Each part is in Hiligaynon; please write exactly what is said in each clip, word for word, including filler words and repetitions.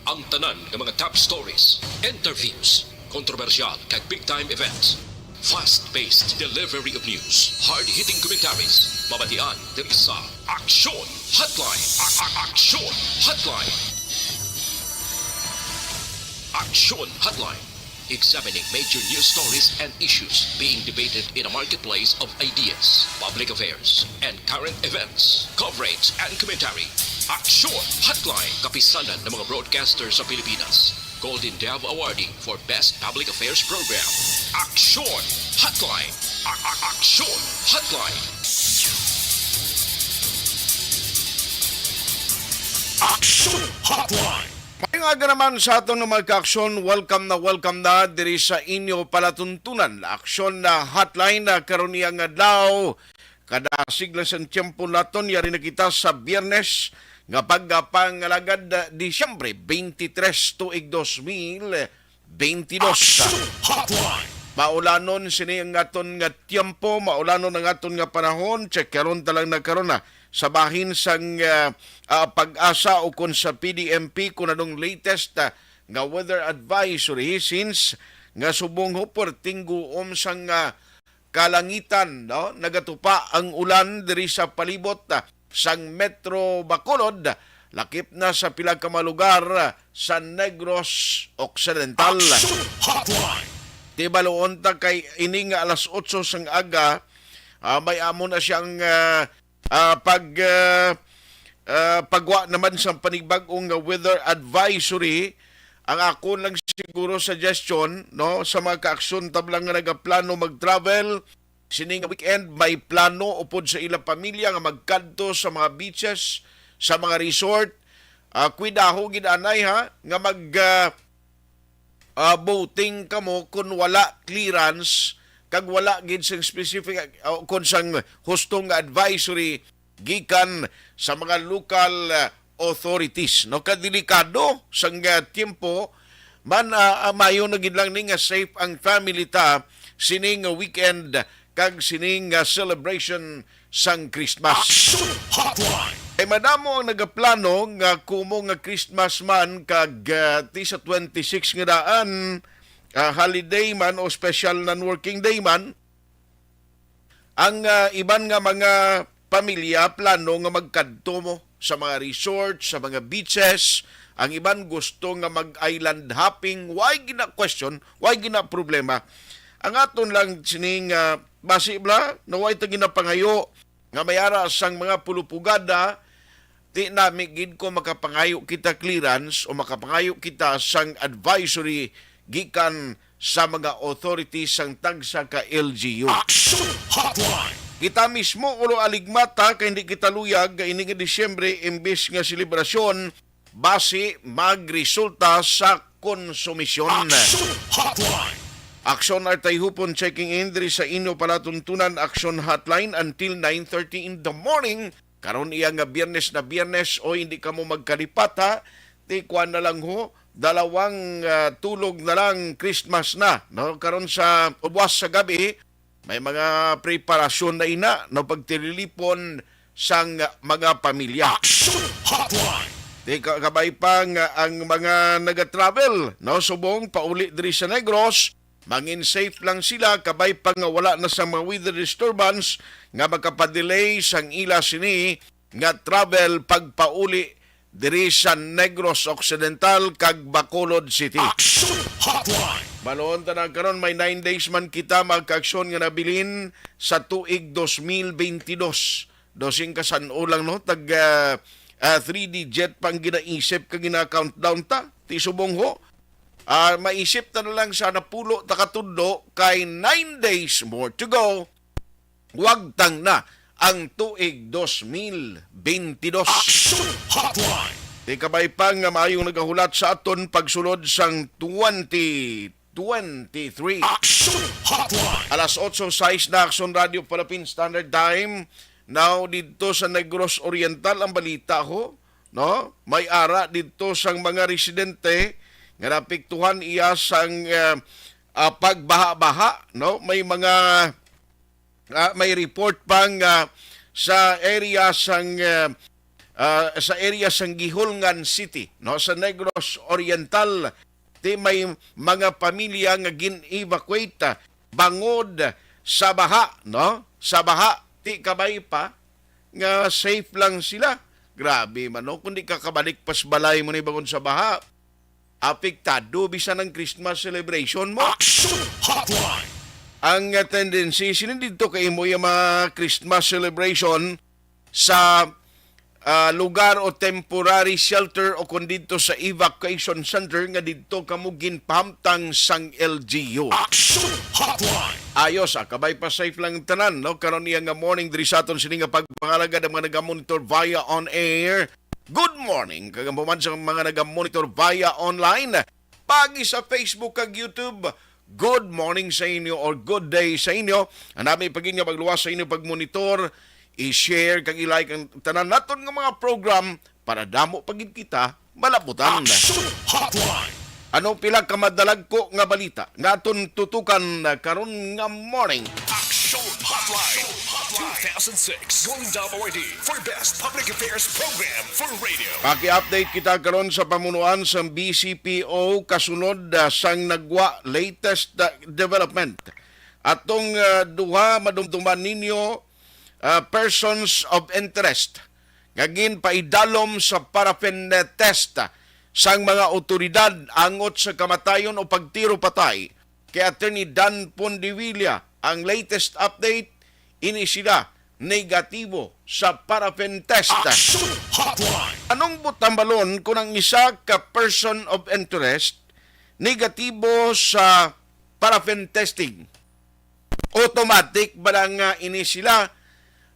Ang tanan nga mga top stories, interviews, kontrobersyal kag big time events. Fast-paced delivery of news, hard-hitting commentaries, mabatian diri sa Aksyon Hotline. A- a- Aksyon Hotline. Aksyon Hotline. Examining major news stories and issues being debated in a marketplace of ideas, public affairs, and current events. Coverage and commentary. Aksyon Hotline. Kapisanan ng mga broadcaster sa Pilipinas. Golden Dove Awardee for Best Public Affairs Program. Aksyon Hotline. A- a- Aksyon Hotline. Aksyon Hotline. Maayong aga naman sa aton nga mga kaaksyon. Welcome na welcome na diri sa inyo palatuntunan, Aksyon na Hotline, na karon niya nga adlaw. Kada sigla sang tiyempo naton, yari na kita sa Biyernes nga pagpangalagad, ah, Disyembre twenty-three, tuig dos mil twenty-dos. Aksyon Hotline. Maulanon sini ang aton nga tiyempo, maulanon ang aton nga panahon. Check karon ta lang na karon na sa bahin sang, ah, ah, PAGASA o kon sa P D M P kung anong latest, ah, nga weather advisory, since nga subong ho perting guom sang, ah, kalangitan, no? Nagatupa ang ulan diri sa palibot, ah, sang Metro Bacolod, lakip na sa pila ka mga lugar, ah, sa Negros Occidental. Aksyon Hotline. Tibaluon ta kay ini nga alas otso sang aga, ah, may amo na siyang, ah, ah, pag, ah, ah, pagwa naman sa panibag-ong nga weather advisory. Ang akon lang siguro suggestion, no, sa mga kaaksyon tablang nga nagaplano mag-travel sining weekend, may plano upod sa ilang pamilya nga magkadto sa mga beaches, sa mga resort, ah, kuidaho gid anay, ha, nga mag, ah, ah, boating kamo kung wala clearance kag wala gid sing specific, ah, kung sang husto nga advisory gikan sa mga local, ah, authorities, no? Kadelikado sang, ah, tiyempo man, ah, ah, maayo na gid lang ni nga safe ang family ta sining weekend kag sining, ah, celebration sang Christmas. Aksyon Hotline. Kay madamo ang nagaplano nga kumo nga Christmas man kag, ah, ti sa twenty-six nga daan, ah, holiday man o special non-working day man, ang, ah, iban nga mga pamilya plano nga magkadto mo sa mga resort, sa mga beaches, ang iban gusto nga mag-island hopping. Why gina question? Why gina problema? Ang aton lang sining, ah, basi bla, na way ta ginapangayo nga may ara sang mga pulupugada, ti nami gid ko makapangayo kita clearance o makapangayo kita sang advisory gikan sa mga authorities sang tagsa ka L G U. Action Hotline. Kita mismo ulo aligmata kay hindi kita luyag nga ini nga Disyembre imbis nga selebrasyon basi magresulta sa konsumisyon. Action Hotline. Aksyon Artayhupon checking in diri sa inyo palatuntunan, Action Hotline until nine thirty in the morning. Karon iya nga Biyernes na Biyernes, o hindi kamo magkalipata, ti kuan na lang ho, dalawang, ah, tulog na lang Christmas na, no? Karon sa ubwas sa gabi, may mga preparasyon na ina, no, pagtililipon sang mga pamilya. Action Hotline. Di ka kabay pa nga ang mga nagatravel, no, subong pauli diri sa Negros, mangin safe lang sila, kabay pa nga wala na sa mga weather disturbance nga makapadelay sang ila sini nga travel pagpauli diri sa Negros Occidental kag Bacolod City. Action Hotline. Baloon ta na karon, may nine days man kita magkaaksyon nga nabilin sa tuig dos mil bentidós. Dosing ka san-o lang, no? Tag, ah, ah, three digit pang ginaisip ka, gina-countdown ta. Ti subong ho. Ah, maisip ta na lang sa napulo ta ka tudlo kay nine days more to go. Wagtang na ang tuig dos mil bentidós. Action Hotline. Di kabay pa nga maayong nagahulat sa aton pagsulod sang twenty twenty-three. Action Hotline. Alas otso sais na, Action Radio Philippine Standard Time. Now, didto sa Negros Oriental ang balita ho, no? May ara didto sang mga residente nga napiktuhan iya sang, ah, ah, pagbaha-baha, no? May mga, ah, may report pa nga sa area sang, ah, ah, sa area sang Guihulngan City, no, sa Negros Oriental, ti may mga pamilya nga gin-evacuate, ah, bangod sa baha, no? Sa baha, ti kabay pa nga safe lang sila. Grabe man, no? Kung di ka kabalik pas balay mo ni bangod sa baha, apektado bisan ang Christmas celebration mo. Action Hotline! Ang, uh, tendency, sino dito kay mo yung mga Christmas celebration sa, ah, lugar o temporary shelter o kung dito sa evacuation center nga dito kamo ginpahamtang sang L G U? Action Hotline! Ayos, ah, kabay pa safe lang tanan, no? Karon niya nga morning diri sa aton sini nga pagpangalagad ang mga nagamonitor via on air. Good morning, kag ang man sa mga nagamonitor via online. Pagi sa Facebook kag YouTube, good morning sa inyo or good day sa inyo. Ang nami pag inyo pagluwas sa inyo pagmonitor, i-share kag i-like ang tanan naton nga mga program para damo pa gid kita malabutan. Action Hotline! Anong pila ka madalagko nga balita nga aton tutukan, ah, karon nga morning? Action Hotline two thousand six Golden Dome Awardee for Best Public Affairs Program for Radio. Paki-update kita karon sa pamunuan sa B C P O kasunod, ah, sang nagwa latest, ah, development. Atong, ah, duha madumduman ninyo, ah, persons of interest nga ginpaidalom sa paraffin, eh, test, ah, sang mga awtoridad angot sa kamatayon o pagtiro patay kay Attorney Dan Pondevilla. Ang latest update, ini sila negatibo sa paraffin test. Action Hotline! Anong butambalon kung ang isa ka person of interest negatibo sa paraffin testing? Automatic ba lang nga ini sila,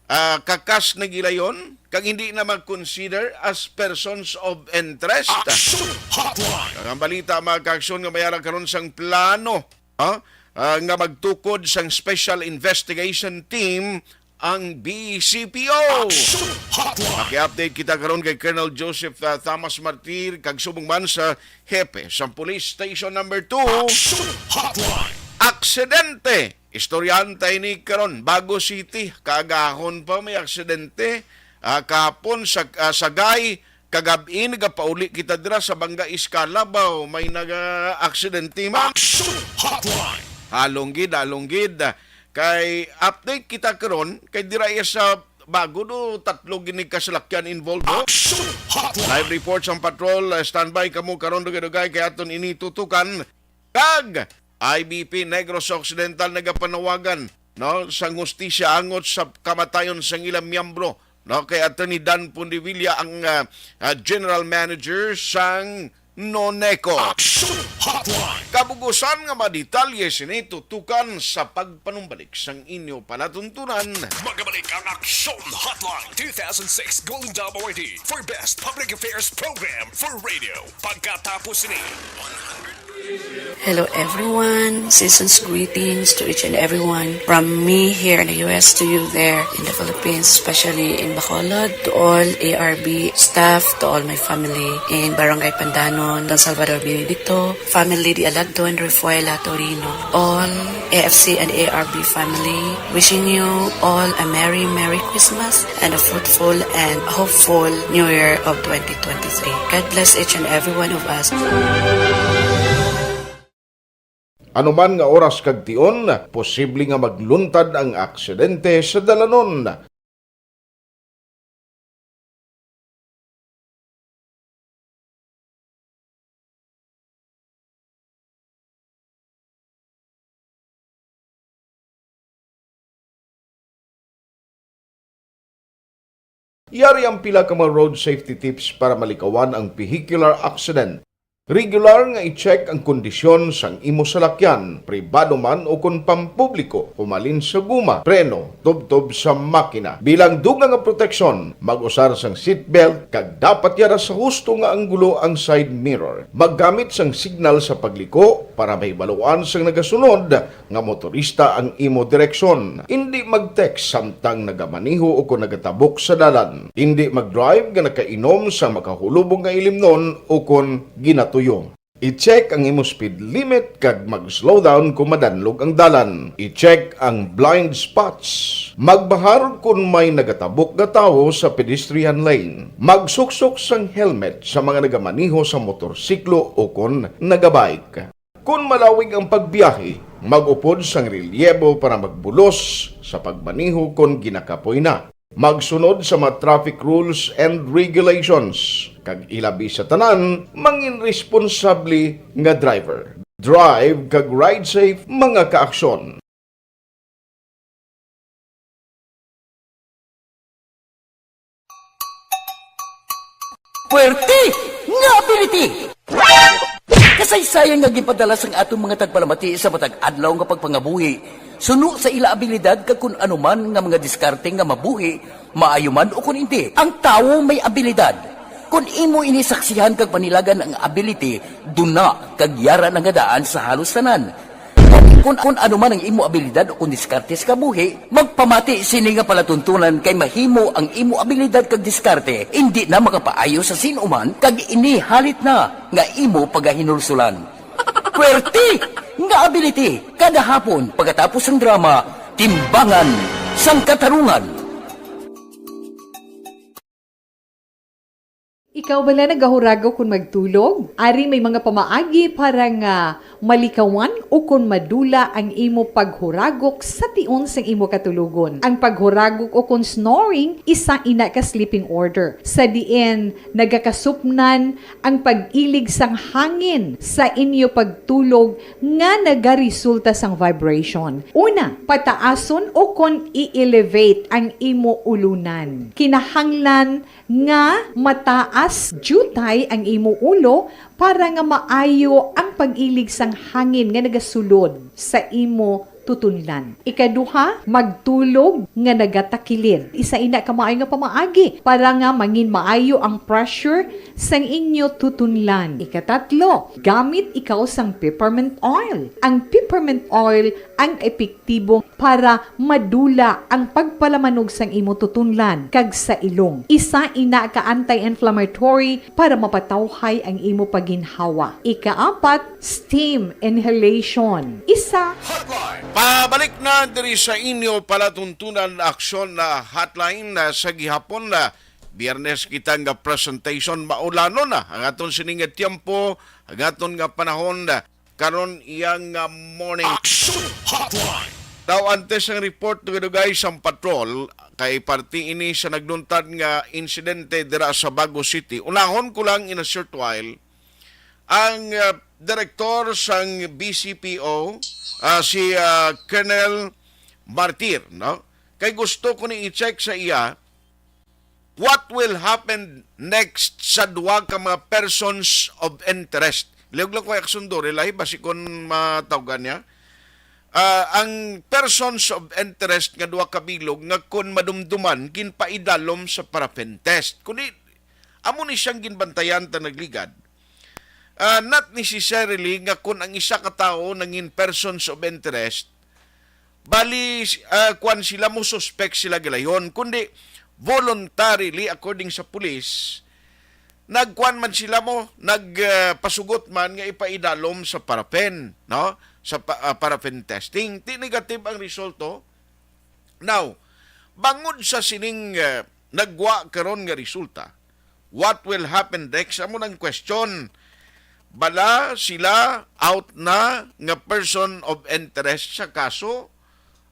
ah, kakas na gilayon kag hindi na mag-consider as persons of interest? Action Hotline! Ang balita, mga kaaksyon, nga may ara karon sang plano, ah, ah, nga magtukod sang Special Investigation Team ang B C P O. Action Hotline! Maki-update kita karon kay Colonel Joseph, ah, Thomas Martir, kag subong man sa hepe sa Police Station Number Two. Action Hotline! Aksidente! Istoryahan ta ini karon, Bago City. Kaagahon pa may aksidente. Ah, kahapon sa, ah, Sagay, kagab-i nagapauli kita dira sa Banga Escala, baw, may naga-aksidente man. Action Hotline! Halong gid, halong gid. Kay update kita karon, kay dira iya sa Bago do, tatlo gini ka salakyan involved, no? Action Hotline! Live report sang patrol, eh, standby kamo karon, dugay-dugay kay aton ini tutukan. Kag I B P Negros Occidental nagapanawagan, no, sang hustisya angot sa kamatayon sang ilang miyembro, no, kay Attorney Dan Pondevilla, ang, ah, ah, general manager sang Noneco. Action Hotline! Kabugusan nga mga detalye sini tutukan sa pagpanumbalik sang inyo palatuntunan. Magabalik ang Action Hotline two thousand six Golden Dome Awardee for Best Public Affairs Program for Radio. Pagkatapos ni Hello everyone. Season's greetings to each and everyone. From me here in the U S to you there in the Philippines, especially in Bacolod, to all A R B staff, to all my family in Barangay Pandanon, Don Salvador Benedicto, family Di Alagdo and Refuela Torino, all A F C and A R B family, wishing you all a merry, merry Christmas and a fruitful and hopeful New Year of twenty twenty-three. God bless each and every one of us. Ano man nga oras kag tion, posible nga magluntad ang aksidente sa dalanon. Yari ang pila ka mga road safety tips para malikawan ang vehicular accident. Regular nga i-check ang kondisyon sang imo salakyan, pribado man ukon pampubliko, humalin sa guma, preno, tubtob sa makina. Bilang dugang nga proteksyon, mag-usar sang seatbelt kag dapat yara sa husto nga anggulo ang side mirror. Maggamit sang signal sa pagliko para mahibaluan sang nagasunod nga motorista ang imo direksyon. Indi mag-text samtang nagamaneho ukon nagatabok sa dalan. Indi mag-drive nga nakainom sang makahulubong nga ilimnon ukon ginatuyo. I-check ang imo speed limit kag mag-slow down kung madanlog ang dalan. I-check ang blind spots. Magbahar kon may nagatabok nga tawo sa pedestrian lane. Magsuksok sang helmet sa mga nagamaneho sa motorsiklo o kon nagabike. Kon malawig ang pagbiyahe, mag-upod sang relyebo para magbulos sa pagmaneho kon ginakapoy na. Magsunod sa mga traffic rules and regulations, kag ilabi sa tanan, mangin responsable nga driver. Drive kag ride safe, mga kaaksyon. Puwerte nga ability! Kasaysayan nga ginpadala sang aton mga tagpalamati sa matag adlaw nga pagpangabuhi, suno sa ila abilidad kag kun ano man nga mga diskarte nga mabuhi, maayo man o kun indi. Ang tawo may abilidad. Kun imo ini saksihan kag panilagan ang ability, duna kag yara na nga daan sa halos tanan. Kun, kun ano man ang imo abilidad o kun diskarte sa kabuhi, magpamati sini nga palatuntunan kay mahimo ang imo abilidad kag diskarte indi na makapaayo sa sin-o man kag ini halit na nga imo pagahinulsulan. Puwerte nga ability kada hapon pagkatapos sang drama Timbangan sang Katarungan. Ikaw bala nagahurago kon magtulog? Ari may mga pamaagi para nga malikawan ukon madula ang imo paghuragok sa tion sang imo katulogon. Ang paghuragok ukon snoring isa ina ka sleeping order, sa diin nagakasupnan ang pag-ilig sang hangin sa inyo pagtulog nga nagaresulta sang vibration. Una, pataason ukon i-elevate ang imo ulunan. Kinahanglan nga mataas diutay ang imo ulo para nga maayo ang pag-ilig sang hangin nga nagasulod sa imo tutunlan. Ikaduha, magtulog nga nagatakilid. Isa ina ka maayo nga pamaagi para nga mangin maayo ang pressure sang inyo tutunlan. Ikatatlo, gamit ikaw sang peppermint oil. Ang peppermint oil ang epektibo para madula ang pagpalamanog sang imo tutunlan kag sa ilong. Isa ina ka anti-inflammatory para mapatawhay ang imo paginhawa. Ikaapat, steam inhalation. Isa Hotline. Pabalik na diri sa inyo palatuntunan aksyon na hotline na sa gihapon na Biyernes kita nga presentation, maulanon na ang aton sining nga tiyempo, ang aton nga panahon na karon iyang nga morning. Action Hotline. Daw antes ang report dugay sang patrol kay parte ini sa nagluntad nga insidente dira sa Bago City. Unahon ko lang in a short while ang uh, direktor sang B C P O, uh, ah, si uh, Colonel Martir, no? Kay gusto ko ni i-check sa iya what will happen next sa duha ka mga persons of interest. Liog lang ko ay aksundo, relay, basi kon matawgan niya. Uh, ang persons of interest nga duha ka bilog nga kon madumduman, ginpaidalom sa paraffin test. Kundi, amo ni siyang ginbantayan ta nagligad. Uh, not necessarily nga kun ang isa ka tawo nangin persons of interest, bali, uh, kwan sila mo suspect sila gilayon, kundi voluntarily, according sa pulis, nagkwan man sila mo, nagpasugot uh, man nga ipaidalom sa paraffin, no? Sa pa, uh, paraffin testing. Ti negative ang resulto. Now, bangod sa sining uh, nagwa karon nga resulta, what will happen next? Amo nang question. Bala sila out na nga person of interest sa kaso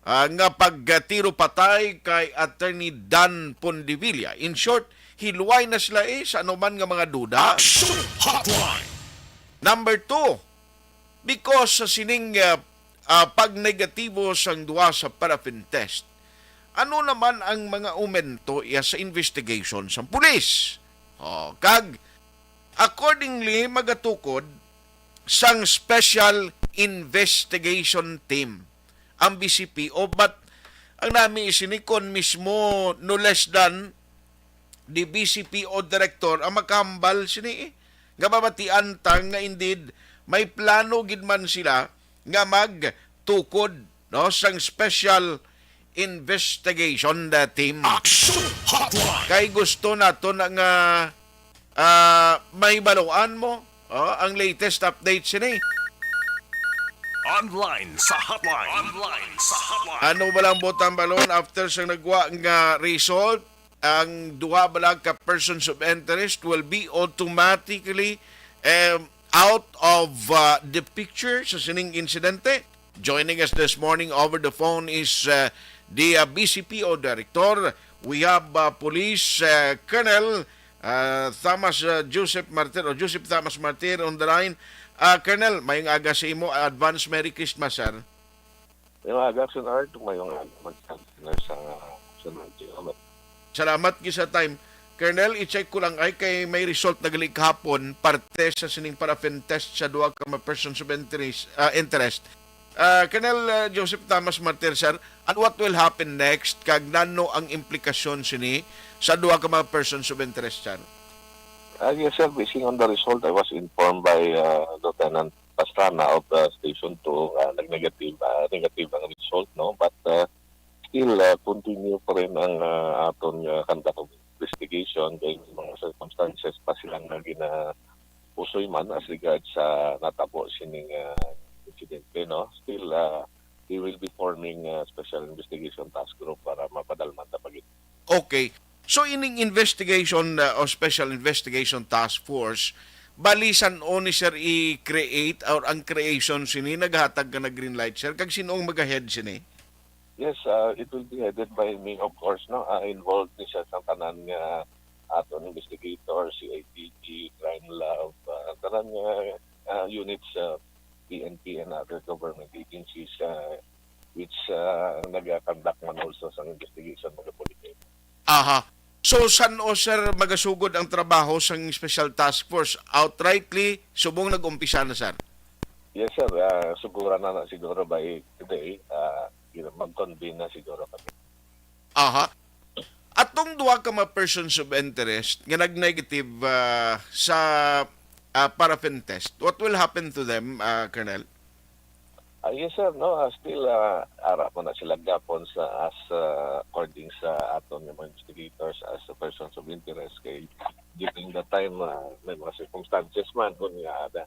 uh, nga pagtiro patay kay Attorney Dan Pondevilla. In short, hilway na sila eh sa anuman nga mga duda. Action Hotline. Number two, because sa sining uh, uh, pag-negatibo sang duha sa paraffin test, ano naman ang mga umento iya sa investigation sang pulis? Oh, kag accordingly, magatukod sang Special Investigation Team ang B C P O, but ang nami isinikon mismo no less than the B C P O director ang makahambal sini eh. Nga mabatian ta nga indeed may plano gid man sila nga magtukod, no, sang special investigation the team. Action Hotline. Kay gusto nato na nga uh, mahibaluan mo Oh, ang latest update sini. Online sa hotline. Online sa hotline. Ano ba lang butang balon after sa nagwa nga result? Ang duha bala ka persons of interest will be automatically, um, out of, uh, the picture sa sining insidente. Joining us this morning over the phone is, uh, the, uh, B C P O Director. We have, uh, Police, uh, Colonel, uh, Thomas, uh, Joseph Martir, o Joseph Thomas Martir on the line. Uh, Colonel, mayong aga sa imo. Advance Merry Christmas, sir. Yung aga, Sir Art, mayong aga man sa listeners sa, sa radyo. Salamat gyud sa time. Colonel, i-check ko lang ay kay may result na gali kahapon parte sa sining paraffin test sa duha ka mga persons of interest. Ah, interest. Ah, Colonel, ah, Joseph Thomas Martir, sir, and what will happen next kag nano ang implikasyon sini sa duha ka mga persons of interest, sir? Ah, yes, sir. Basing on the result, I was informed by, uh, Lieutenant Pastrana of, uh, Station two, uh, nag-negative, uh, negative ang result, no? But, uh, still, uh, continue pa rin ang, uh, aton, uh, conduct of investigation kay may mga circumstances pa silang nga ginapusoy man as regards sa natabo sining, uh, insidente, no? Still, uh, we will be forming, uh, special investigation task group para mapadalman ta pa gid. Okay. So, ining investigation, uh, o Special Investigation Task Force, bali san-o ni, sir, i-create or ang creation sini naghatag ka na green light, sir? Kag sin-o ang mag-head sini? Yes, uh, it will be headed by me, of course, no? Uh, involved ni siya sa tanan nga aton investigator, C I D G, Crime Lab, uh, tanan nga, uh, units, uh, P N P and other government agencies, uh, which, uh, nag-conduct man also sa investigation, mga politiko. Aha. So, san-o, sir, magasugod ang trabaho sang Special Task Force? Outrightly, subong nag-umpisa na, sir? Yes, sir. Ah, suguran na, na siguro by today. Ah, yun, mag-convene na siguro kami. Aha. Atong duha ka mga persons of interest nga nag-negative, ah, sa, ah, paraffin test, what will happen to them, ah, Colonel? Ah, yes, sir, no? Ah, still, ah, ara man na sila gapon sa, as, ah, according sa aton nga mga investigators, as persons of interest, kay during the time, ah, may mga circumstances man kun nga na,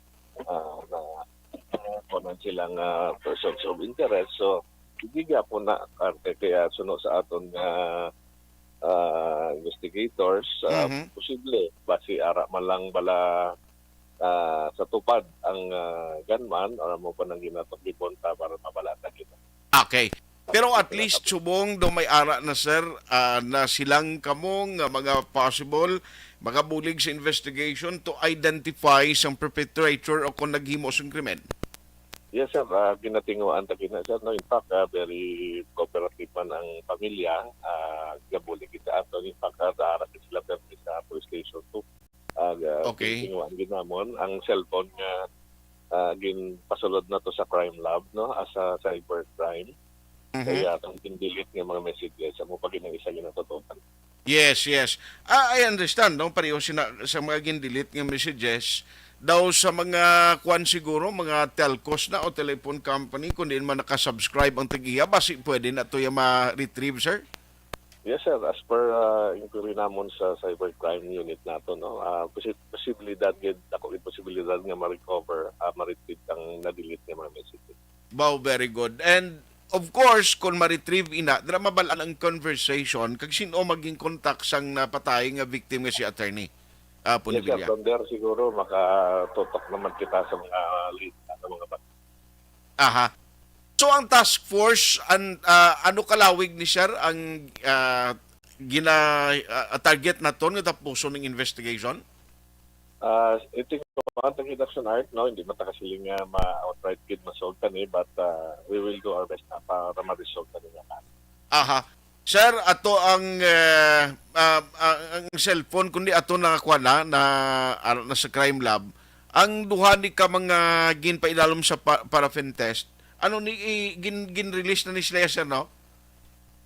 ah, na, ah, kuwan sila nga persons of interest. So, hindi gapon na, ah, kay, kaya suno sa aton nga, ah, investigators, ah, Mhm. posible, basi ara man lang bala, ah, sa tupad ang, ah, gunman, or amo pa nang ginatugibon ta para mabalatan kita. Okay. Pero at least, subong daw may ara na, sir, ah, na silang kamo nga mga possible makabulig sa investigation to identify sang perpetrator o kung naghimo sang krimen. Yes, sir. Ah, ginatinguan ta gina, sir, no? In fact, ah, very cooperative man ang pamilya. Ah, gabulig kita ato. In fact, ah, ara sila permi sa police station two. Ah, ga-, Okay. Gintinguan gid namon ang cellphone nga, ah, ginpasulod na to sa crime lab, no, as a cyber crime. Mhm. Kaya atong gin-delete nga mga messages, amo pa gid ang isa ginatutukan. Yes, yes. Ah, I understand, no? Pareho sina sa mga gin-delete nga messages daw sa mga kwan siguro, mga telcos na o telephone company, kung diin man nakasubscribe ang tag-iya, basi pwede na to yung ma-retrieve, sir? Yes, sir. As per, ah, inquiry namon sa cybercrime unit nato, no, ah, posi-, posibilidad gid, ako gid posibilidad nga ma-recover, ah, ma-retrieve ang na-delete nga mga messages. Wow, very good. And of course, kung ma-retrieve ina, dira mabal-an ang conversation kag sin-o maging contact sang napatay nga victim nga si attorney, ah, Yes, sir. Ponevilla. From there siguro makatutok naman kita sa mga lead, sa mga bata. Aha. So, ang task force, an-, ah, ano kalawig ni, sir, ang, ah, gina-, ah, target naton nga tapuson ning investigation? Ah, ito yung mga target action art, no? Hindi man ta kasiling nga ma-outright gid masolve kani, but, ah, we will do our best na para ma-resolve kani nga kaso. Aha. Sir, ato ang, eh, ah, ah, ang cellphone, kundi ato na kuha na, na, ano, na sa crime lab. Ang duha ni ka mga ginpailalom sa pa-, paraffin test, ano ni, i-, gin-, gin-release na ni sila, sir, no?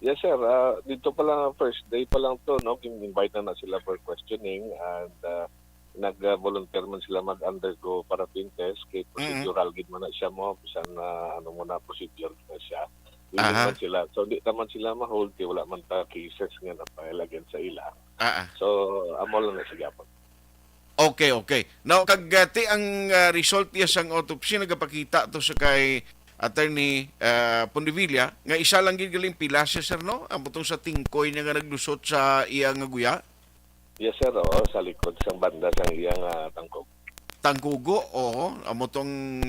Yes, sir. Ah, dito pa lang, first day pa lang to, no? Gin-invite na na sila for questioning and, ah, nag-, ah, volunteer man sila mag-undergo paraffin test, kay Mm. procedural gid man na siya mo, bisan na ano mo na procedure na siya. Willing Aha. man sila. So, di naman sila ma-hold kay wala man ta cases nga na-file against sa ila. Ah, ah. So, amo lang na siya gyapon. Okay, okay. Now, kag, ah, ti ang, ah, result niya sang autopsy nagapakita to sa kay Attorney, ah, Pondevilla nga isa lang gid galing pila siya, sir, no? Amo tong sa tingkoy niya nga naglusot sa iya nga guya. Yes, sir. Oo, sa likod sang banda sang iya nga tangkog. Tangkugo, oo. Amo tong,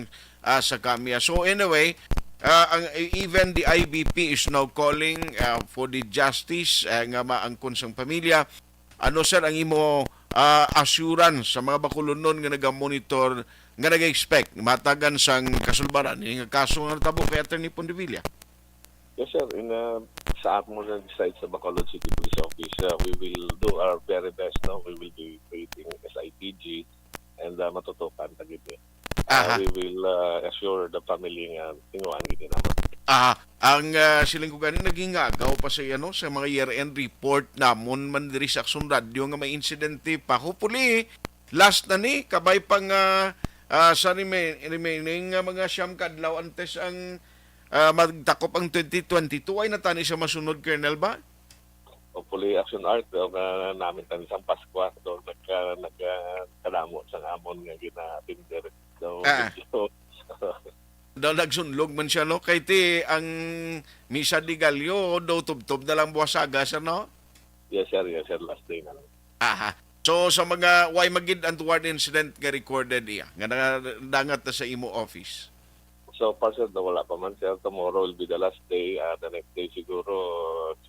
ah, sa kamya. So anyway, ah, ang, even the I B P is now calling, ah, for the justice, ah, nga maangkon sang pamilya. Ano, sir, ang imo, ah, assurance sa mga Bacolodnon nga naga-monitor, nga naga-expect matagan sang kasulbaran ini nga kaso nga natabo kay Attorney Pondevilla? Yes, sir. In, uh, sa amo nga side sa Bacolod City Police Office, uh, we will do our very best, no? We will be creating S I T G and, uh, matutukan ta gid. Uh, Aha. We will, uh, assure the family nga tinguhaan gid naman. Aha. Ang, uh, siling ko gani, naging agaw pa sa, ano, sa mga year-end report namon man diri sa Aksyon Radio nga may insidente pa. Hopefully, last na ni, kabay pa nga, ah, sa rema-, remaining nga mga siyam ka adlaw antes ang, ah, magtakop ang twenty twenty-two. Ay natani sa masunod, Colonel, ba? Hopefully, Action Art, o nga namin tani sang Paskwa, do nagka-, nagkadamo sang amon nga gina-attender. Do, Ah. medyo Daw nagsunlog man siya, no? Kay ti ang Misa de Gallo, daw tubtob na lang buwas aga, sir, no? Yes, sir. Yes, sir. Last day na lang. Aha. So, sa mga way magid ang toward incident nga recorded iya, nga nadangat na sa imo office? So far, sir, na wala pa man, sir. Tomorrow will be the last day. Ah, the next day siguro,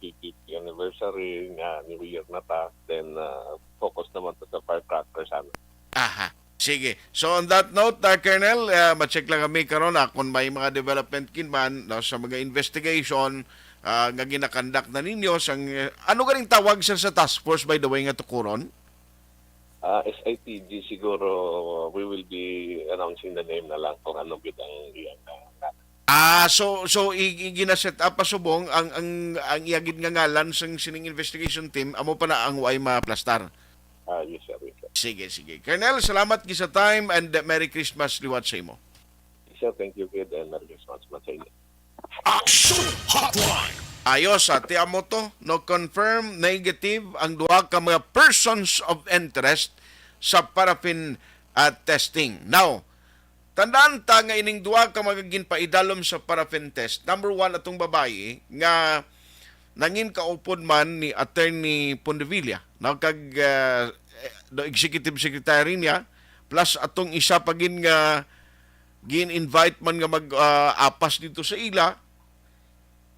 fiftieth anniversary, nga New Year na ta. Then, ah, focus naman ta sa firecracker sana. Aha. Sige. So, on that note, ah, Colonel, ah, ma-check lang kami karon, ah, kung may mga development kin man, no, sa mga investigation, ah, nga ginakandak na ninyo. Sang, eh, ano ganing tawag, sir, sa task force, by the way, nga tukuron? Ah, S I T G siguro, we will be announcing the name na lang kung ano gid ang iyang, ah, Ah, so, so i-, i-, gina-set up pa subong ang, ang, ang iya gid nga ngalan sang sining investigation team, amo pa na ang way maplastar. Ah, yes, sir. Yes, sir. Sige, sige. Colonel, salamat gid sa time and, uh, Merry Christmas liwat sa imo. Yes, sir. Thank you, kid, and Merry Christmas man sa inyo. Action Hotline. Ayos, ah, ti amo to, no, confirm negative ang duha ka mga persons of interest sa paraffin, ah, testing. Now, tandaan ta nga ining duha ka mga ginpaidalom sa paraffin test. Number one, atong babayi nga nangin kaupod man ni Attorney Pondevilla, no, kag, ah, eh, the executive secretary niya, plus atong isa pa gid nga gin-invite man nga mag, ah, apas dito sa ila.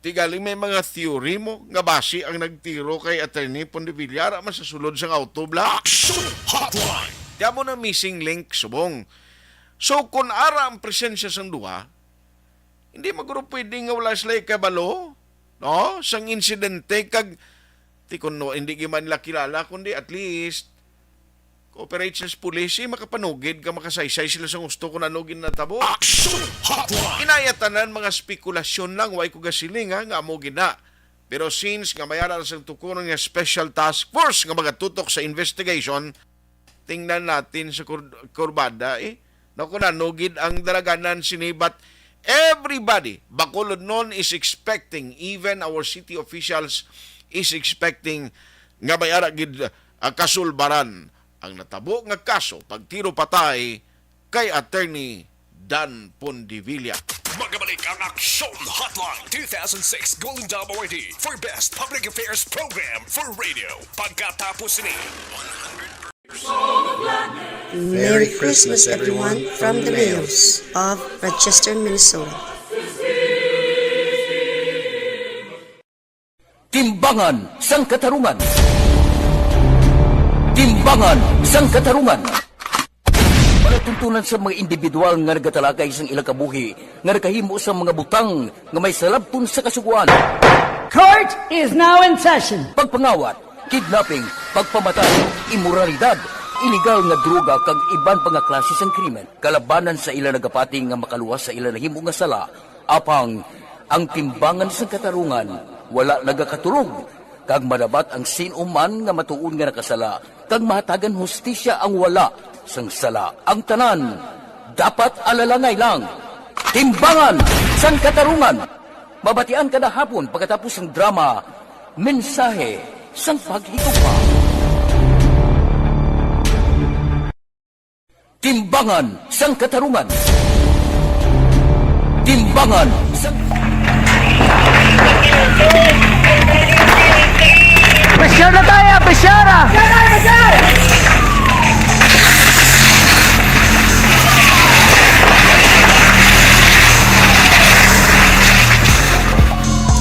Tigali may mga theory mo nga basi ang nagtiro kay Attorney Pondevilla ara man sa sulod sang auto, bla? Action Hotline. Di amo na missing link, subong. So, kung ara ang presensya sang duha, hindi maguro pwede nga wala sila ikabalo, no? Sang insidente, kag ti kun no, hindi gyud man nila kilala, kundi at least cooperate sa police, eh, makapanugid ka, makasaysay sila sa gusto kung ano ginatabo. Action Hotline. Inaya tanan mga spekulasyon lang, way ko gasiling, ha, nga amo gina. Pero since nga may ara sang tukuron nga special task force nga magatutok sa investigation, tingnan natin sa kur-, kurbada, eh. No, kung ano gid ang dalaganan sini, but everybody, Bacolodnon is expecting, even our city officials is expecting nga may ara gid, ah, kasulbaran ang natabo nga kaso pagtiro patay kay Attorney Dan Pondevilla. Magabalik ang Action Hotline two thousand six Golden Dove Awardee for Best Public Affairs Program for Radio. Pagkatapos ni Merry Christmas, everyone, from the Mayos of Rochester, Minnesota. Timbangan sang Katarungan. Timbangan sang Katarungan. Palatuntunan sa mga individual nga nagatalakay sang ilang kabuhi nga nakahimo sang mga butang nga may salabton sa kasugoan. Court is now in session. Pagpangawat, kidnapping, pagpamatay, imoralidad, iligal nga droga kag iban pa nga klase sang krimen kalabanan sa ila nagapati nga makaluwas sa ila nahimo nga sala. Apang ang timbangan sang katarungan wala nagakatulog, kag madabat ang sin-o man nga matuod nga nakasala, kag mahatagan hustisya ang wala sang sala. Ang tanan dapat alalangay lang. Timbangan sang Katarungan. Mabatian kada hapon pagkatapos sang drama, Mensahe sang Paghigugma. Timbangan sang Katarungan. Timbangan sang Pressure na tayo! Pressure na!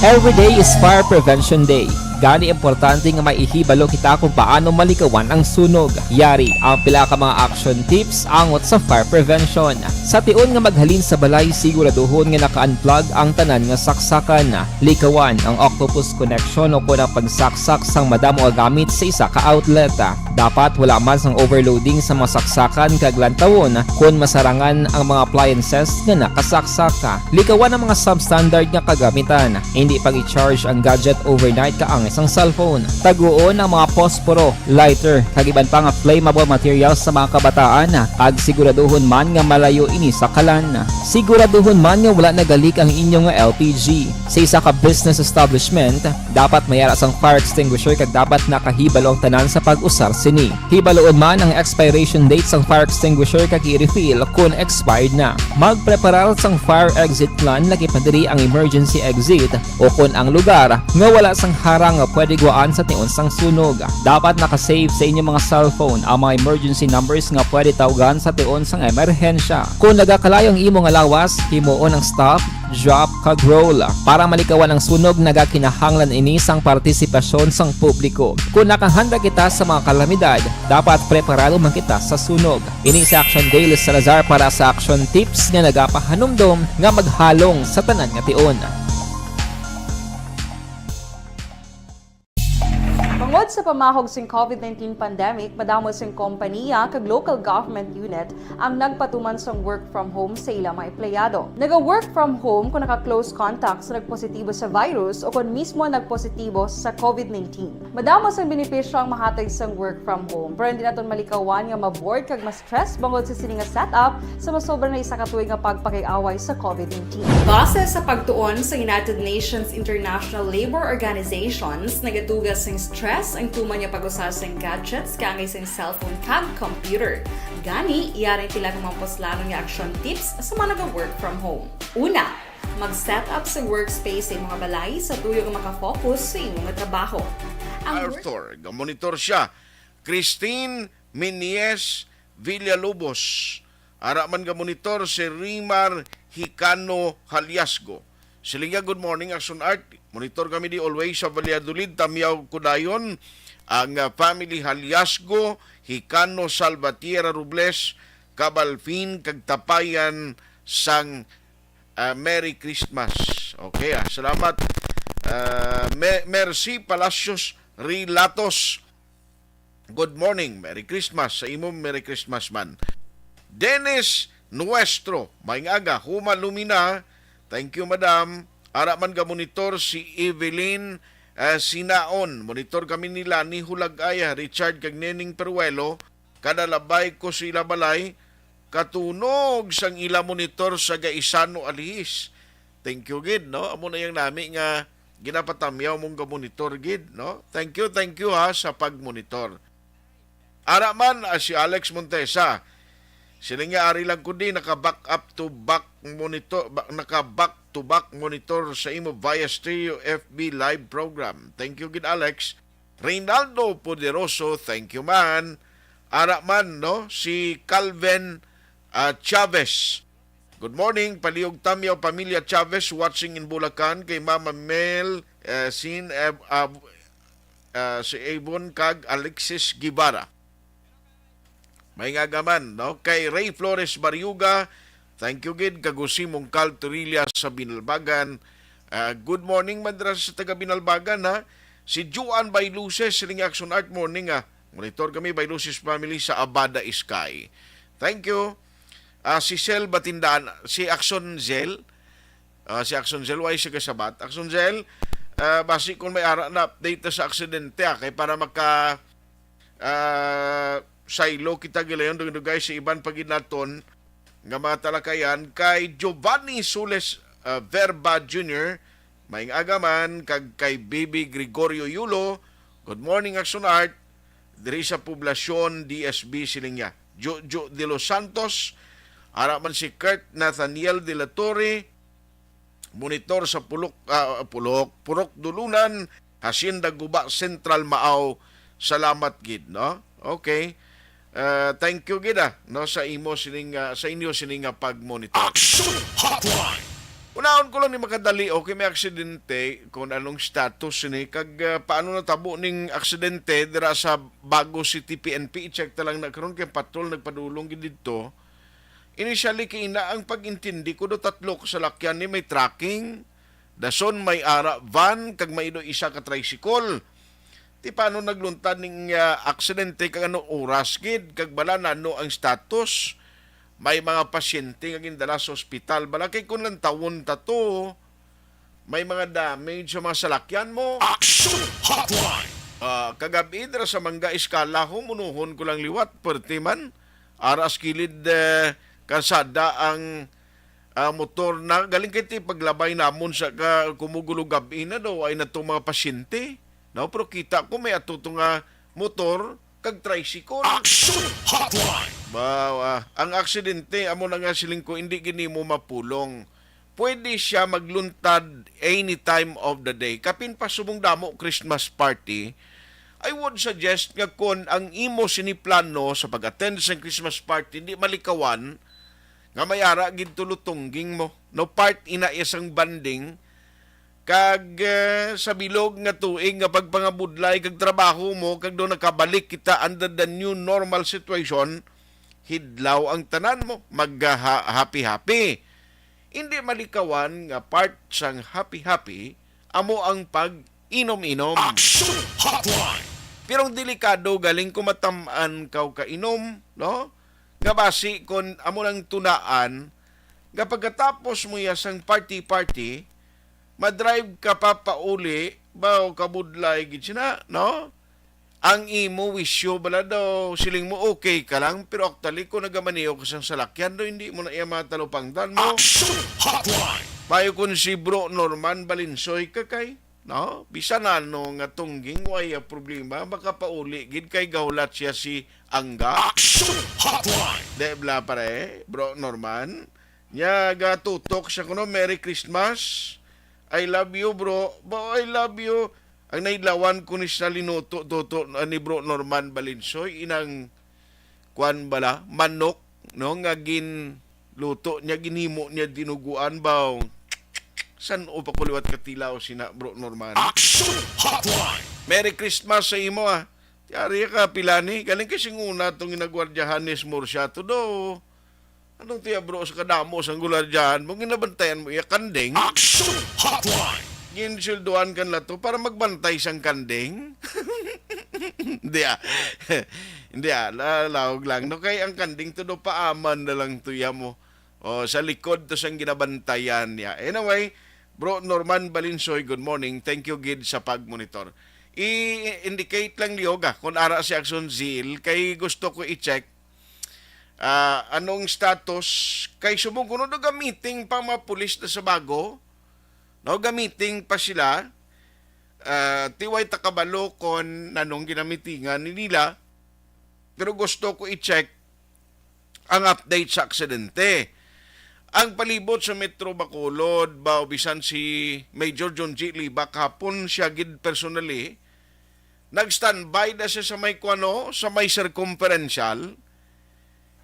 Every day is Fire Prevention Day. Gani, importante nga maihibalo kita kung paano malikawan ang sunog. Yari ang pila ka mga action tips angot sa fire prevention. Sa tion nga maghalin sa balay, siguraduhon nga naka-unplug ang tanan nga saksakan. Likawan ang octopus connection o kon ang pagsaksak sang madamo nga gamit sa isa ka outlet. Dapat wala man sang overloading sa mga saksakan kag lantawon kon masarangan ang mga appliances nga nakasaksak. Likawan ang mga substandard nga kagamitan. Hindi pag-i-charge ang gadget overnight kaangay sang cellphone. Taguon ang mga posporo, lighter, kag iban pa nga flammable materials sa mga kabataan, kag siguraduhon man nga malayo ini sa kalan. Siguraduhon man nga wala nagalik ang inyo nga L P G. Sa isa ka business establishment, dapat may ara sang fire extinguisher kag dapat nakahibalo ang tanan sa pag-usar sini. Hibaloon man ang expiration date sang fire extinguisher kag i-refill kon expired na. Magpreparar sang fire exit plan, lakip na diri ang emergency exit, o kon ang lugar nga wala sang harang nga pwede guwaan sa tion sang sunog. Dapat naka-save sa inyong mga cellphone ang mga emergency numbers nga pwede tawgan sa tion sang emerhensya. Kon nagakalayo ang imo nga lawas, himuon ang stop, drop, kag roll. Para malikawan ang sunog, nagakinahanglan ini sang partisipasyon sang publiko. Kon nakahanda kita sa mga kalamidad, dapat preparado man kita sa sunog. Ini si Action Dale Salazar para sa Action Tips nga nagapahanumdom nga maghalong sa tanan nga tion. Bangod sa pamahog sing COVID nineteen pandemic, madamo sing kompaniya kag local government unit ang nagpatuman sang work from home sa ila mga empleyado. Naga-work from home kung naka-close contact sa nagpositibo sa virus o kon mismo nagpositibo sa COVID nineteen. Madamo sang benepisyo ang mahatag sang work from home, pero hindi naton malikawan nga ma-bored kag ma-stress bangod sa sini nga setup sa masobra na isa ka tuig nga pagpakig-away sa COVID nineteen. Base sa pagtuon sa United Nations International Labor Organizations, nagatuga sing stress ang tuman nga pag-usa sing gadgets kaangay sing cellphone kag computer. Gani, yari ang pila ka mga puslanon nga action tips sa mga naga-work from home. Una, mag-set up sa workspace sa imo nga balay sa tuyo nga makafocus sa imo nga trabaho. Ang work Arthur, gamonitor siya. Christine Minies Villalobos. Ara man gamonitor si Rimar Hicano Haliasgo. Siling niya, "Good morning, Action Art. Monitor kami di always sa Valladolid, Tamiao, Kudayon. Ang, ah, family Haliasgo, Hicano, Salvatierra, Robles, Cabalfin, kag Tapayan sang, ah, Merry Christmas." Okay, ah, salamat. Ah, Me-, Mercy Palacios Rilatos. Good morning. Merry Christmas sa imo, Merry Christmas man. Dennis Nuestro, maayong aga, Huma Lumina. Thank you, madam. Ara man ga monitor si Evelyn, eh, Sinaon. Monitor kami nila ni Hulagaya, Richard kag Nening Peruelo. Kada labay ko sa ila balay, katunog sang ila monitor sa Gaisano Alihis. Thank you gid, no? Amo na yang nami nga ginapatamyaw mong ga-monitor gid, no? Thank you, thank you ha sa pag-monitor. Ara man, ah, si Alex Montesa. Sila nga ari lang kundi naka-back up to back monitor, ba-, naka-back to back monitor sa imo via stereo F B live program. Thank you gid, Alex. Reynaldo Poderoso, thank you man. Ara man, no, si Calvin, ah, Chavez. Good morning, Paliog Tamyaw, Pamilya Chavez, watching in Bulacan, kay Mama Mel, eh, Sin, eh, ah, ah, si Avon kag Alexis Guevara. May nga gaman, no? Kay Ray Flores Bariuga, thank you gid, kag Jose Mongcal Torilla sa Binalbagan. Ah, good morning, madra sa taga Binalbagan, ha? Si Juan Bailuces, siling Action Art, morning, ah. Monitor kami, Bailuces family, sa Abada Sky. Thank you. Ah, si Sel Batindaan, si Action Zel, ah, si Action Zel, why siya kasabat? Action Zel, ah, basi kung may ara na update sa aksidente, ah, kay para maka, ah, saylo kita gilayon dugay-dugay sa iban pa gid naton nga mga talakayan kay Giovanni Sules, ah, Verba Junior, maayong aga man, kag kay Bibi Gregorio Yulo, good morning, Action Art, diri sa Poblacion, D S B, siling niya. Jojo de los Santos, ara man si Kurt Nathaniel de la Torre, monitor sa Pulok, ah, Pulok, Purok Dulunan, Hacienda Guba Central, Maaw. Salamat gid, no? Okay. Ah, thank you gid, ah, no, sa imo sining, ah, sa inyo sining nga pag-monitor. Action Hotline. Unahon ko lang ni makadali, okay, may aksidente, kung anong status ni, kag, ah, paano natabo ning aksidente dira sa Bago City P N P, i-check ta lang na karon kay patrol nagpadulong gid didto. Initially, kay ina ang pag-intindi ko do, tatlo ka salakyan ni, may tracking, dason may ara van, kag may do isa ka tricycle. Ti paano nagluntad ning, ah, aksidente, kag ano oras gid, kag bala nano ang status? May mga pasyente nga gindala sa ospital bala, kay kung lantawon ta to, may mga damage sa mga salakyan mo. Action Hotline. Ah, kagabi dira sa Mangga Escala, humunuhon ko lang liwat, perti man. Ara sa kilid, eh, kalsada ang, ah, motor na. Galing kay ti paglabay namon sa ka, kumugulo gabi na daw, ay na to mga pasyente. No? Pero kita ko may ato to nga motor kag tricycle. Action Hotline. Ba, ah, ang aksidente, amo na nga siling ko, hindi gid nimo mapulong. Pwede siya magluntad any time of the day. Kapin pa subong damo Christmas party, I would suggest nga kon ang imo sini plano sa pag-attend sa Christmas party, di malikawan nga may ara gid tulo tungging mo. No, part ina iya sang bonding, kag, eh, sa bilog nga tuig nga pagpangabudlay kag trabaho mo, kag do nakabalik kita under the new normal situation, hidlaw ang tanan mo, maghahappy-happy. Hindi malikawan nga part sang happy-happy amo ang pag-inom-inom. Action Hotline. Pero ang delikado galing kung matam-an kaw kainom, no? Nga basi kon amo nang tunaan nga pagkatapos mo ya sang party-party, madrive ka pa pauli, ba, o kabudlay gid sina, no? Ang imo wisyo bala daw, siling mo okay ka lang, pero actually kung nagamaneho ka sang salakyan daw, hindi mo na iya matalupangdan mo. Action Hotline. Bayo kung si Bro Norman Balinsoy ka kay, no? Bisan ano nga tungging, way problema, makapauli gid kay gahulat siya si Angga. Action Hotline. Di bala, pare, Bro Norman? Nya, gatutok siya kuno, "Merry Christmas. I love you, bro." Ba, "I love you." Ang naidlawan ko ni sa linuto, tuto, ah, ni Bro Norman Balinsoy, inang, kwan bala, manok, no, nga ginluto niya, ginhimo niya dinuguan, baw. San-o pa ko liwat katilaw sina, Bro Norman? Action Hotline. Merry Christmas sa imo, ah. Tiyari ka, pila ni? Galing kay sing una tong ginagwardyahan ni Murcia to do. Anong tiya, bro, sa kadamo sang gwardiyahan mo, ginabantayan mo iya kanding? Action Hotline. Ginsilduhan ka nila to para magbantay sang kanding? Hindi, ah. Hindi, ah. La-, lawag lang. No, kay ang kanding to do paaman na lang to iya mo. O, sa likod to sang ginabantayan niya. Anyway, Bro Norman Balinsoy, good morning. Thank you gid sa pag-monitor. I-indicate lang, Lioga, kung ara si Action Zeal, kay gusto ko i-check, ah, anong status. Kay subong kuno nagamiting pa mga pulis na sa Bago, no? Gamiting pa sila. Ah, ti way ta kabalo kon nanong ginamitingan ni nila. Pero gusto ko i-check ang update sa aksidente. Ang palibot sa Metro Bacolod, ba, bisan si Major John G. Liba, kahapon siya gid personally, nag-standby na siya sa may kuwano, sa may circumferential.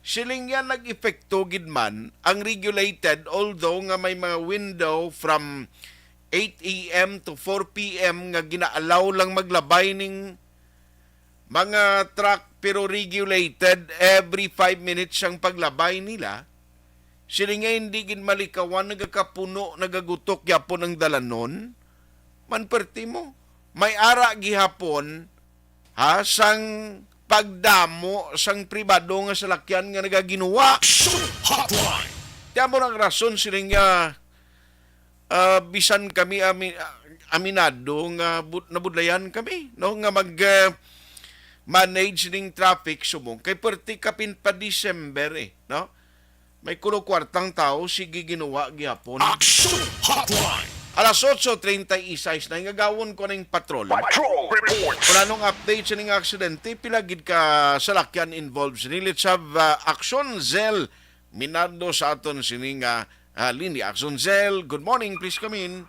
Siling niya nag-epekto gid man ang regulated, although nga may mga window from eight a m to four p m nga gina-allow lang maglabay ning mga truck, pero regulated, every five minutes ang paglabay nila. Sila nga hindi gid malikawan, nagakapuno, nagagutok gyapon ang dalanon. Man perti mo. May ara gihapon, ha, sang pagdamo sang pribado nga salakyan nga nagaginuwa. Action Hotline. Kaya mo ang rason sila nga, ah, bisan kami ami-, ah, aminado nga bud-, nabudlayan kami, no, nga mag, ah, manage ning traffic subong kay perti kapin pa December, eh, no? May kuno kwartang tao, sige, ginuwa gihapon. Action Hotline. Alas otso treinta y seis na, igagawon ko ning patrol. Patrol report. Wala nung update sa ning aksidente, pila gid ka salakyan involved sini? Let's have, uh, Action Zell Minardo sa aton sini nga, uh, linya. Action Zell, good morning, please come in.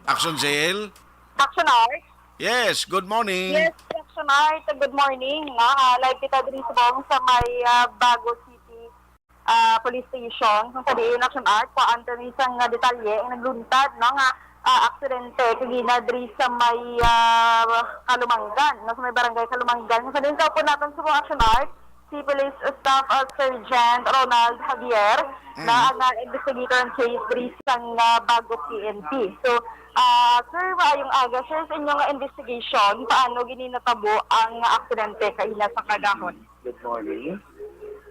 Action Zell? Action Art? Yes, good morning. Yes, Action Art, good morning. Nga, ah, live kita diri subong sa may, ah, Bago City, ah, Police Station. Kung sa diin, Action Art, kuhaan ta ni isang, ah, detalye ang nagluntad, no, nga, ah, aksidente kagina diri sa may, ah, Kalumangan, no, sa may barangay Kalumangan. Kung sa diin, sa upod naton subong, Action Art, si Police Staff, uh, Sergeant Ronald Javier, Mm. na ang, uh, investigator on case diri sang, uh, Bago P N P. So, uh, sir, maayong aga, sir, sa inyo nga investigation, paano gini natabo ang aksidente kaina sa kagahon? Good morning.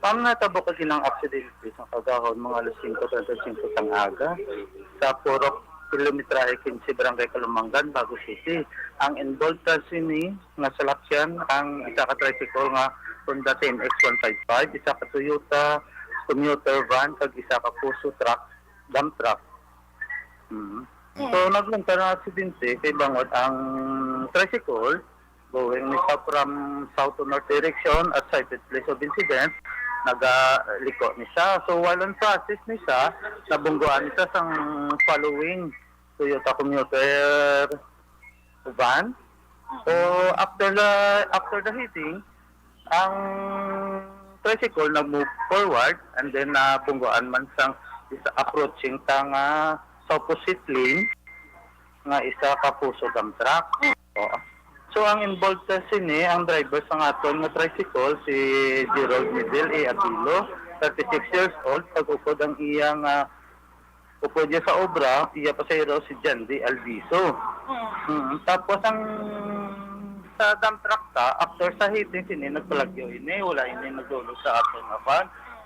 Ma'am, natabo kagina ang aksidente sa kagahon, mga alas singko treinta y cinco sang aga, sa Purok Kilometrahe quince, Barangay Kalumangan, Bago City. Ang involved sa sini nga salakyan ang isa ka tricycle nga Honda ten X one five five, isa ka Toyota commuter van, kag isa ka Fuso truck, dump truck. Mm. Mm. So, nagluntad ang aksidente kay bangod ang tricycle going ni siya from south to north direction at cited place of incident, nagaliko ni siya. So, while on process ni siya, nabungguan ni siya sang following Toyota commuter van. So, after the, after the hitting, ang tricycle nag-move forward and then nabungguan man sang isa approaching ta nga sa opposite lane nga isa ka Fuso dump truck. Oo. So, ang involved sa sini, ang driver sa aton nga tricycle, si Gerald Miguel A. Abilo, thirty-six years old, pag-upod ang iya nga upod niya sa obra, iya pasahero si Jandy Alviso. Mm. Mm, tapos ang sa dump truck ta, after sa hitting sini, nagpalagyo ini, wala ini nagdulog sa aton nga van.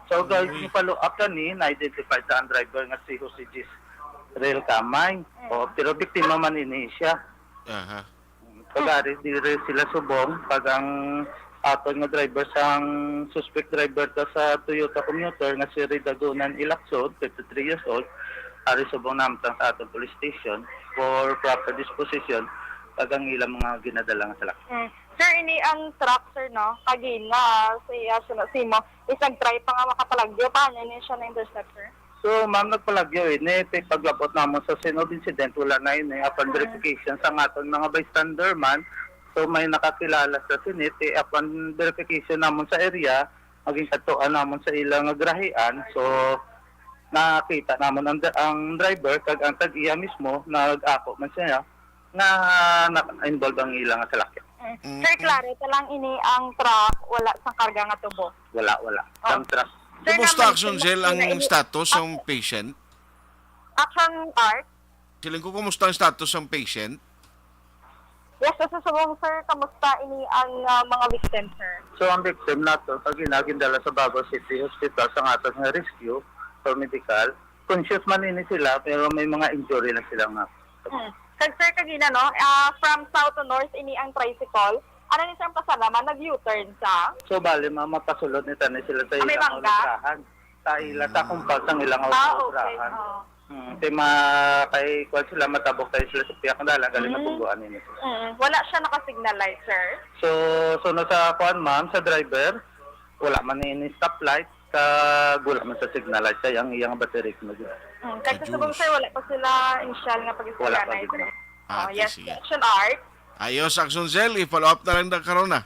So, guys, Mm. yung follow-up gani, na-identify sa ang driver nga si Jose Jis Real Kamay. Mm. O, pero biktima man ini siya. Aha. Pag-ari diri sila subong, pag ang aton nga driver sang suspect driver ta sa Toyota commuter nga si Ridagonan Ilacsod, fifty-three years old, ari subong namtang sa aton police station for proper disposition pag ang ilang mga ginadala nga salak. Mm. Sir, ini ang truck, sir, no? Kagina, sa iya, sino, simo, is nag-try pa nga makapalagyo. Paano niya siya na-intercept, sir? So, ma'am, nagpalagyo ini. Kay paglabot namon sa scene of incident, wala na ini. Upon Mm. verification sa aton mga bystander man, so may nakakilala sa sini. Kay upon verification namon sa area, maging katuan namon sa ilang garahian. So, nakita namon ang, ang driver kag ang tag-iya mismo, nag-ako man siya nga na-involve ang ilang salakyan. Mm. Mm, Sir, mm. Klaro ta lang, ini ang truck, wala sang karga nga tubo. Wala, wala. Oh. Dump truck. Sir, Kumusta, naman, Action sir, Zell, ang makikita ini status sang Action, patient? Action Art? Siling ko, kumusta ang status sang patient? Yes, sa subong, sir, kamusta ini ang, ah, mga victim, sir? So, ang victim nato, pag ina, gindala sa Bago City Hospital sa aton nga rescue for medical. Conscious man ini sila, pero may mga injury na sila nga. Hmm. Kag, sir, kagina, no, ah, from south to north, ini ang tricycle. Ano ni, sir, ang pasalaman? Nag-U-turn sa? So, bali, ma-, mapasulod ni tani sila sa Ah, may ilang bangga? Ulibrahan. Sa ila, sa Mm. kumpas ang ilang Ah, okay. Ulibrahan. Oh. Hmm, kay ma-, kay kuwan sila, matabok tayo sila sa pihak ng dalan, galing Mm. nabungguan nila. Mm. Wala siya naka-signal light, sir? So, so na sa kuwan, ma'am, sa driver, wala man ni, ni stoplight, kag wala man sa signal light, kay ang iyang battery na gid. Mm, kay sa Ayos. Subong, sir, wala pa sila initial nga Wala pa pag-istorya gid, na, sir. ma'am. Ah, Oh, okay, yes, sige. Action Art. Ayos, Action Zell, i-follow up na lang na karon na.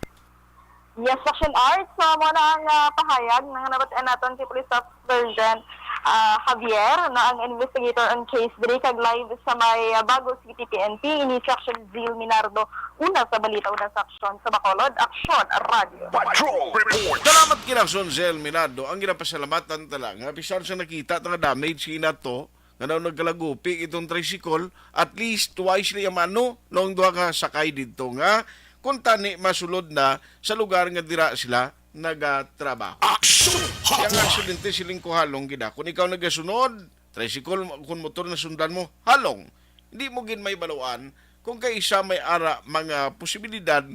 Yes, Action Art. So, mo na ang, ah, pahayag nga nabatian naton si Police Staff Sergeant, ah, Javier, na ang investigator on case diri kag live sa may, ah, Bago City P N P, ini si Action Zell Minardo, una sa balita, una sa aksyon sa Bacolod, Action Radio. Patrol Report. Salamat kay Action Zell Minardo. Ang ginapasalamatan ta lang, nga bisan sa nakita ta nga damage, inato, nga daw nagkalagupi itong tricycle, at least twice liya mano nung duha ka sakay dito nga kung tani masulod na sa lugar nga dira sila nagatrabaho. Action Kaya nga Hotline. Aksidente siling ko halong gid, ah. Kung ikaw nagasunod, tricycle, kung motor na sundan mo, halong. Hindi mo gid may baluan kung kay isa may ara mga posibilidad,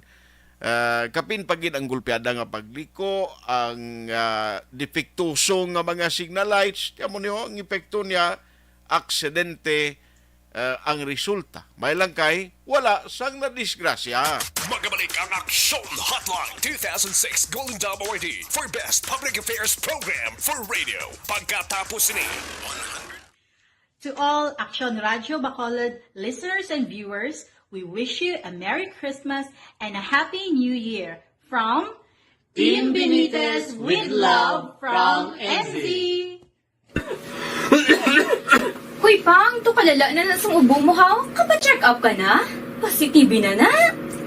ah, kapin pa gid ang gulpiada nga pagliko, ang, ah, depektoso nga mga signal lights, kamo niyo ang epekto niya, aksidente, eh, ang resulta. May lang kay wala sang nadisgrasya. Magabalik ang Aksyon Hotline two thousand six Golden Dome Awardee for Best Public Affairs Program for Radio. Pagkatapos ni To all Aksyon Radyo Bacolod listeners and viewers, we wish you a Merry Christmas and a Happy New Year from Team Benitez with love from N Z. Hoy, Pang, to kalala na na sang ubo mo, ha? Kapa-check up ka na? Positive na na.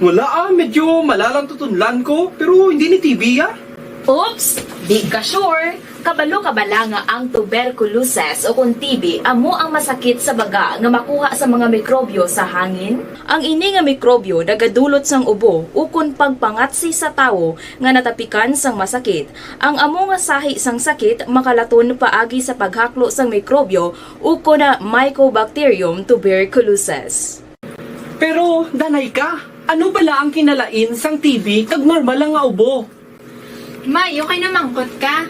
Wala, ah, medyo malalang tutunlan ko, pero hindi ni T B, ah. Oops! Di ka sure? Kabalo ka bala nga ang tuberculosis o kon T B amo ang masakit sa baga nga makuha sa mga mikrobyo sa hangin? Ang ini nga mikrobyo nagadulot sang ubo ukon pagpangatsi sa tawo nga natapikan sang masakit. Ang amo nga sahi sang sakit makalaton paagi sa paghaklo sang mikrobyo ukon na Mycobacterium tuberculosis. Pero, danay ka, ano bala ang kinalain sang T B kag normal lang nga ubo? May, okay na mangkot ka.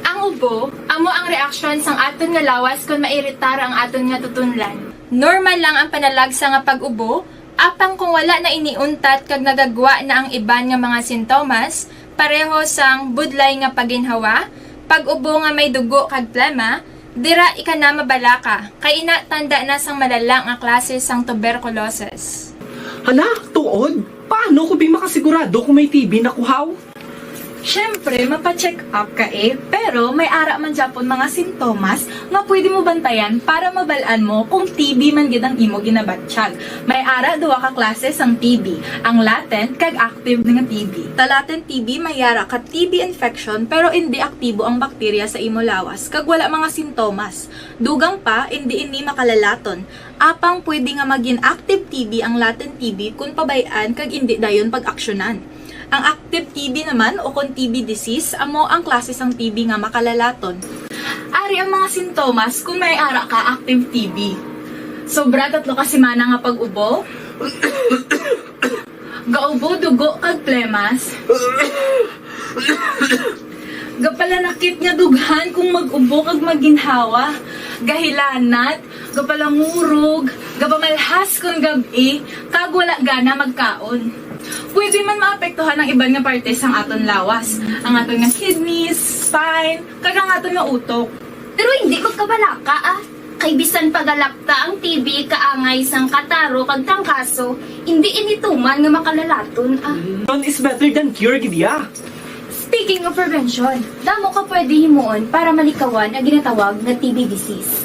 Ang ubo, amo ang reaksyon sang aton nga lawas kon mairitar ang aton nga tutunlan. Normal lang ang panalagsa nga pag-ubo, apang kung wala na ini untat kag nagagwa na ang iban nga mga sintomas, pareho sang budlay nga paginhawa, pag-ubo nga may dugo kag plema, dira ika na mabalaka, kay ina tanda na sang malala nga klase sang tuberculosis. Hala, tuod? Paano ko bi makasigurado kung may T B na kuhaw? Siyempre, mapa-check up ka, eh, pero may ara man gyapon mga sintomas nga pwede mo bantayan para mabal-an mo kung T B man gid ang imo ginabatyag. May ara duwa ka klase sang T B, ang latent kag active nga T B. Sa latent T B, may ara ka T B infection pero indi aktibo ang bakterya sa imo lawas kag wala mga sintomas. Dugang pa, indi ini makalalaton. Apang pwede nga magin active T B ang latent T B kon pabay-an kag indi dayon pag-aksyonan. Ang active T B naman, o kon T B disease, amo ang klase sang T B nga makalalaton. Ari ang mga sintomas kon may ara ka active T B. Sobra tatlo ka semana nga pag-ubo. Gaubo dugo kag plemas. Gapalanakit nga dughan kung mag-ubo kag maginhawa. Gahilanat, gapalangurog, gapamalhas kon gab-i, kag wala gana magkaon. Pwede man maapektuhan ang iban nga parte sang aton lawas, ang aton nga kidneys, spine, kag ang aton nga utok. Pero hindi magkabalaka, ah. Kay bisan pagalapta ang T B kaangay sang kataro kag trangkaso, hindi ini tuman nga makalalaton, ah. Prevention is better than cure, gid ya. Speaking of prevention, damo ka pwede himuon para malikawan ang ginatawag nga T B disease.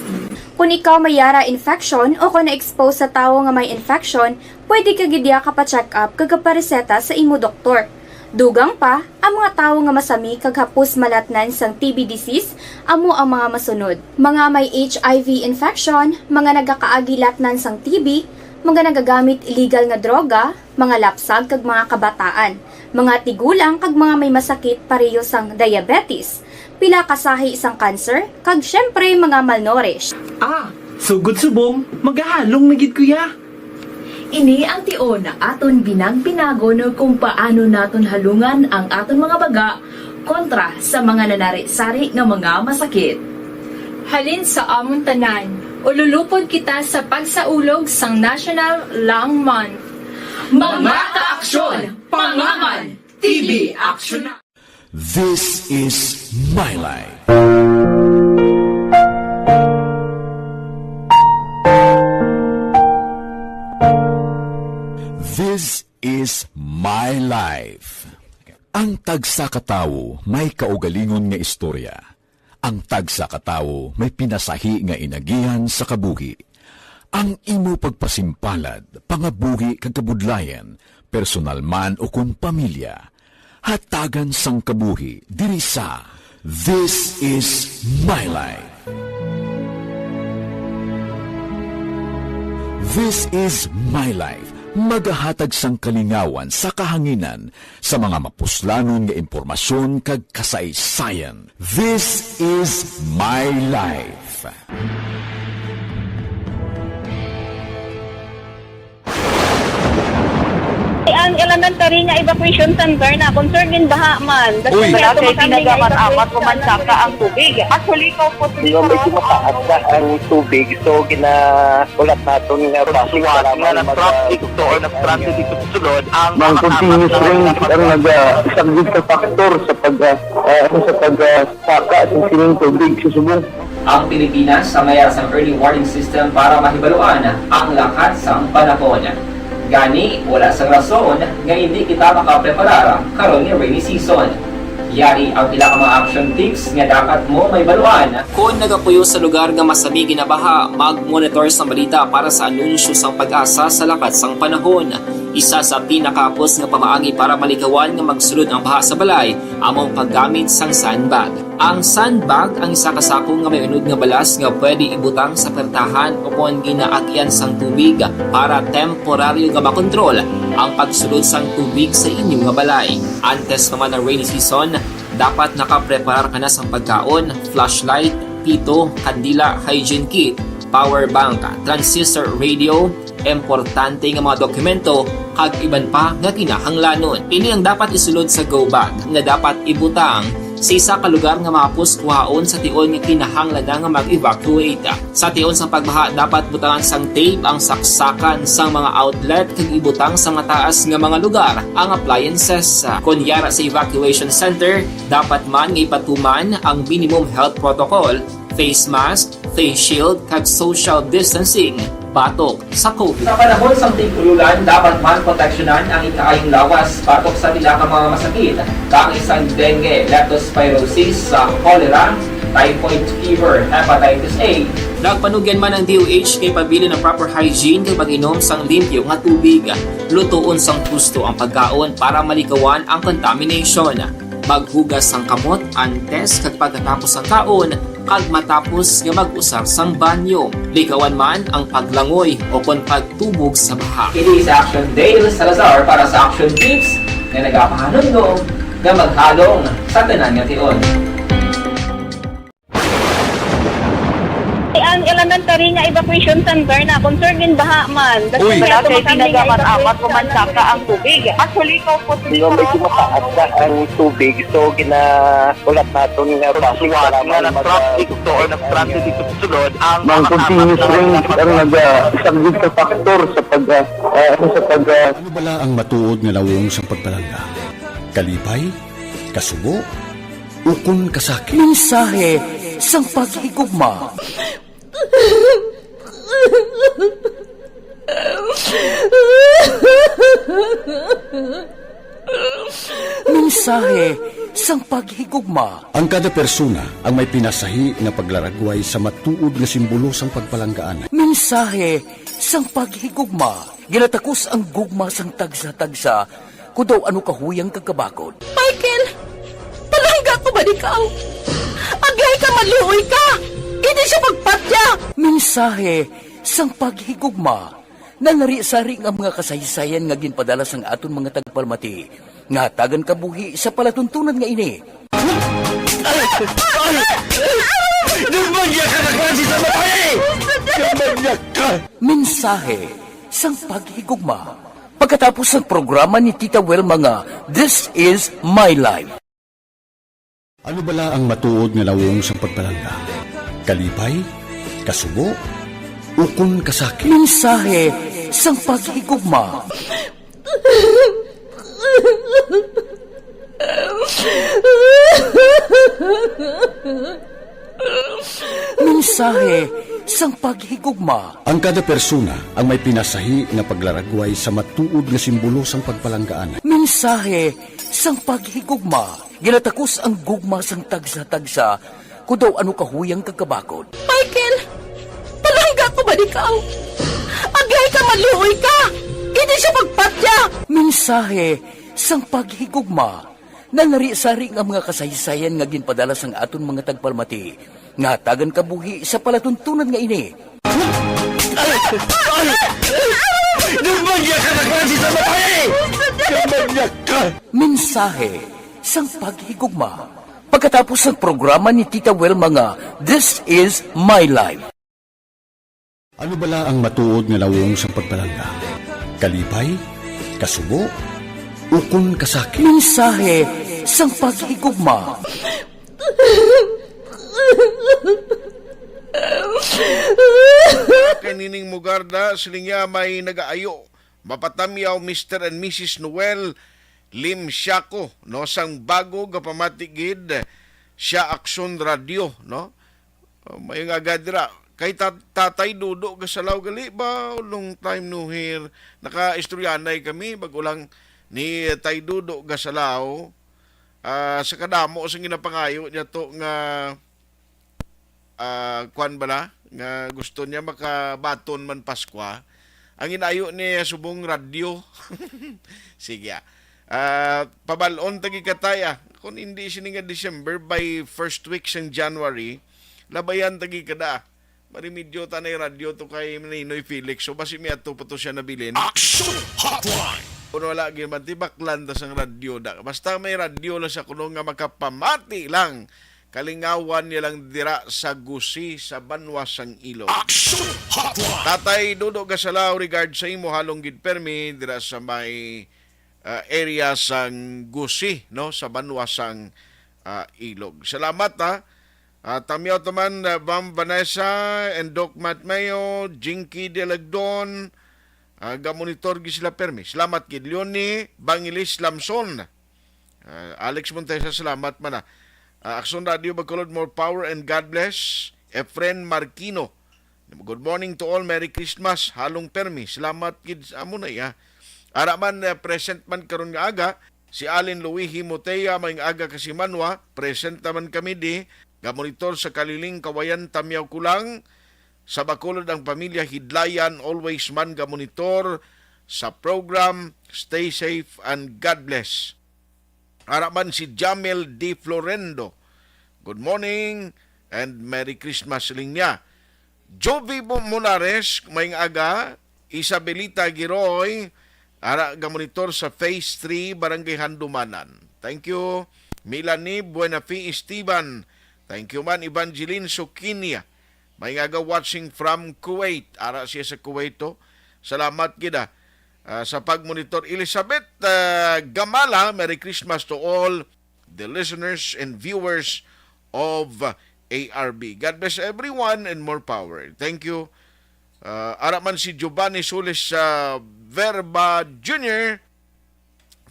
Kon ikaw may yara infection o kon na-expose sa tawo nga may infection, pwede ka gid ya kapa-check up kag kapareseta sa imo doktor. Dugang pa, ang mga tawo nga masami kag hapos malatnan sang T B disease amo ang mga masunod: mga may H I V infection, mga nagakaagi latnan sang T B, mga nagagamit illegal nga droga, mga lapsag kag mga kabataan, mga tigulang kag mga may masakit pareho sang diabetes, pila ka sahi sang cancer, kag siyempre mga malnourished. Ah, sugod subong, magahalong na gid ko ya. Ini ang tion nga aton binag-binagon kung paano naton halungan ang aton mga baga kontra sa mga nanari-sari nga mga masakit. Halin sa amon tanan, ululupod kita sa pagsaulog sang National Lung Month. Mga kaaksyon, pangaman, T B aksyon na! This is My Life. This is My Life. Ang tagsa ka tawo may kaugalingon nga istorya. Ang tagsa ka tawo may pinasahi nga inagihan sa kabuhi. Ang imo pagpasimpalad, pangabuhi kag kabudlayan, personal man ukon pamilya, hatagan sang kabuhi diri sa This Is My Life. This Is My Life, magahatag sang kalingawan sa kahanginan sa mga mapuslanon nga impormasyon kag kasaysayan. This Is My Life. Ang elementary nga evacuation center na concerned in baha man. Uy. Wala kay pinagamat-amat o mansaka ang tubig. Actually, ikaw po, medyo mataas na ang tubig, so gina-, ulat naton nga basic nga nag-traffic to or nag-transit dito sa sulod ang mga continuous rain ang nag-, ah, isang big factor sa pag, ah, ah, sa pag, ah, saka sa sining tubig sa Subo. Ang Pilipinas sa mayar sang early warning system para mahibaluan ang lakat sang panahon. Gani, wala sang rason nga hindi kita makapreparar karon nga rainy season. Yari ang pila ka mga action tips nga dapat mo mahibaluan. Kon nagapuyo sa lugar nga masami ginabaha, mag-monitor sang balita para sa anunsyo sang PAGASA sa lakat sang panahon. Isa sa pinakahapos nga pamaagi para malikawan nga magsulod ang baha sa balay amo ang paggamit sang sandbag. Ang sandbag ang isa ka sako nga may unod nga balas nga pwede ibutang sa pertahan o kon ginaagyan sang tubig para temporaryo nga makontrol ang pagsulod sang tubig sa inyo nga balay. Antes pa man ang rainy season, dapat nakapreparar ka na sang pagkaon, flashlight, pito, kandila, hygiene kit, power bank, transistor radio, importante nga mga dokumento, kag iban pa nga kinahanglanon. Ini ang dapat isulod sa go bag nga dapat ibutang sa isa ka lugar nga mahapos kuhaon sa tion nga kinahanglan na nga mag-evacuate. Sa tion sang pagbaha, dapat butangan sang tape ang saksakan sang mga outlet kag ibutang sa mataas nga mga lugar ang appliances. Kon yara sa evacuation center, dapat man nga ipatuman ang minimum health protocol, face mask, face shield, kag social distancing batok sa COVID. Sa panahon sang tig-ululan, dapat man proteksyonan ang ikaayong lawas batok sa pila ka mga masakit, kaangay sang dengue, leptospirosis, sa cholera, typhoid fever, hepatitis A. Nagpanugyan man ang D O H kay pabilin ang proper hygiene kag pag-inom sang limpyo nga tubig, lutoon sang husto ang pagkaon para malikawan ang contamination. Maghugas sang kamot antes kag pagkatapos sang kaon kag matapos nga mag-usar sang banyo. Likawan man ang paglangoy o kon pagtubog sa baha. Ini si Action Dale Salazar para sa Action Tips nga nagapahanumdom nga maghalong sa tanan nga tion. Ang elementary nga evacuation center na concerned in baha man. Uy. Wala kay pinagamat-amat o mansaka ang tubig. Actually, ikaw po, medyo mataas na ang tubig. So, gina-, ulat naton nga basic nga nag-traffic to or nag-transit dito sa sulod ang mga continuous rain ang nag-, ah, isang big factor sa pag, ah, ah, sa pag, ah, Ano bala ang matuod nga lawong sang pagpalangga? Kalipay? Kasubo? Ukon kasakit? Mensahe sang paghigugma. Mensahe sang paghigugma. Ang kada persona ang may pinasahi nga paglaragway sa matuod nga simbolo sang pagpalanggaan. Mensahe sang paghigugma. Ginatakos ang gugma sang tagsa-tagsa, kon daw ano kahuyang kag kabakod. Michael, palangga ko ba ikaw? Agay ka, maluoy ka! Hindi siya pagpatya! Mensahe sang paghigugma. Nalari-sari nga mga kasaysayan nga ginpadala sang aton mga tagpalamati nga hatagan kabuhi sa palatuntunan nga ini. Ay! Ay! Demonyo ka na klase sa babae! Demonyo ka! Mensahe sang paghigugma. Pagkatapos sang programa ni Tita Wilma nga This Is My Life. Ano bala ang matuod nga lawong sang pagpalangga? Kalipay? Kasubo? Ukon kasakit? Mensahe sang paghigugma. Mensahe sang paghigugma. Ang kada persona ang may pinasahi nga paglaragway sa matuod nga simbolo sang pagpalanggaan. Mensahe sang paghigugma. Ginatakos ang gugma sang tagsa-tagsa, kon daw ano kahuyang kag kabakod. Michael, palangga ko ba ikaw? Agay ka, maluoy ka! Hindi siya pagpatya! Mensahe sang paghigugma. Nalari-sari nga mga kasaysayan nga ginpadala sang aton mga tagpalamati nga hatagan kabuhi sa palatuntunan nga ini. Demonyo ka na klase sa babae! Demonyo ka! Mensahe sang paghigugma. Pagkatapos sang programa ni Tita Wilma nga This Is My Life. Ano bala ang matuod nga lawong sang pagpalangga? Kalipay? Kasubo ukon kasakit. Mensahe sang paghigugma. Kay nining Mugarda, siling niya may nagaayo mapatamyaw Mister and Missus Noel Lim Siaco, no, sang bago nga pamati gid siya Aksyon Radio, no? Oh, may nga gadra. Kay ta-, Tatay Dudo Gasalaw gali ba? Long time no hear. Nakaistoryanay kami, bago lang ni Tay Dudo Gasalaw. Ah, sa kadamo sa ginapangayo niya to nga, ah, kwan bala, nga gusto niya makabaton man Paskwa. Ang inayo ni subong radyo. Sige, ah. Ah, pabalon tagi kataya. Kung hindi sini nga December, by first week sang January, labayan tagi kada. Marimedyo tanay radyo to kay Ninoy Felix. So, basi mi ato pa to siya nabilin. Action Hotline! Kung wala, ginmantibaklan ta sang radyo da. Basta may radyo lang sa kuno nga makapamati lang. Kalingawan niya lang dira sa Gusi, sa banwa sang Ilog. Action Hotline! Tatay Dudo Gasalaw, regard sa imo, halong gid permi dira sa may, ah, area sang Gusi, no, sa banwa sang, ah, Ilog. Salamat, ha. Ah, tamyaw taman, ah, Ma'am Vanessa and Doc Matt Mayo, Jinky Delagdon, ah, gamonitor gid sila permi. Salamat gid. Leonie Bangilis Lamson. Ah, Alex Montesa, salamat man, ah. Ah, Aksyon Radio Bacolod, more power and God bless. Efren Marquino, good morning to all, Merry Christmas. Halong permi, salamat gid sa amo na iya. Ara man, ah, present man karon nga aga, si Allen Luigi Motea, may nga aga ka si Manwa, present naman kami di, gamonitor sa Kaliling, Kawayan, Tamyaw, Kulang. Sa Bacolod ang pamilya Hidlayan, always man gamonitor sa program. Stay safe and God bless. Ara man si Jamel D. Florendo. Good morning and Merry Christmas, siling niya. Jovi Mo-, Monares, may nga aga, Isabelita Giroy, ara gamonitor sa Phase three, Barangay Handumanan. Thank you. Melanie Buenafe Esteban. Thank you man, Evangeline Sukinia. May nga aga watching from Kuwait. Ara siya sa Kuwait, to. Salamat gid, ah, ah, sa pagmonitor. Elizabeth, ah, Gamala, Merry Christmas to all the listeners and viewers of A R B. God bless everyone and more power. Thank you. Ah, ara man si Giovanni Solis, ah, Verba Junior.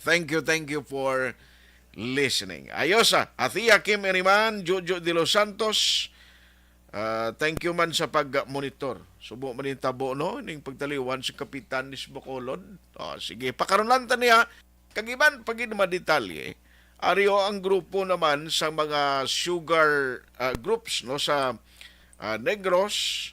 Thank you, thank you for listening. Ayos, ah. Athea Kim Iriman, Jojo de los Santos, ah, thank you man sa pag-monitor. Subo man yung tabo, no? Ning pagtaliwan si Kapitan Nis Bacolod. Oh, sige, pakaron lang ta niya. Kag iban pa gid mga detalye. Ari, o, ang grupo naman sa mga sugar, ah, groups, no, sa, ah, Negros,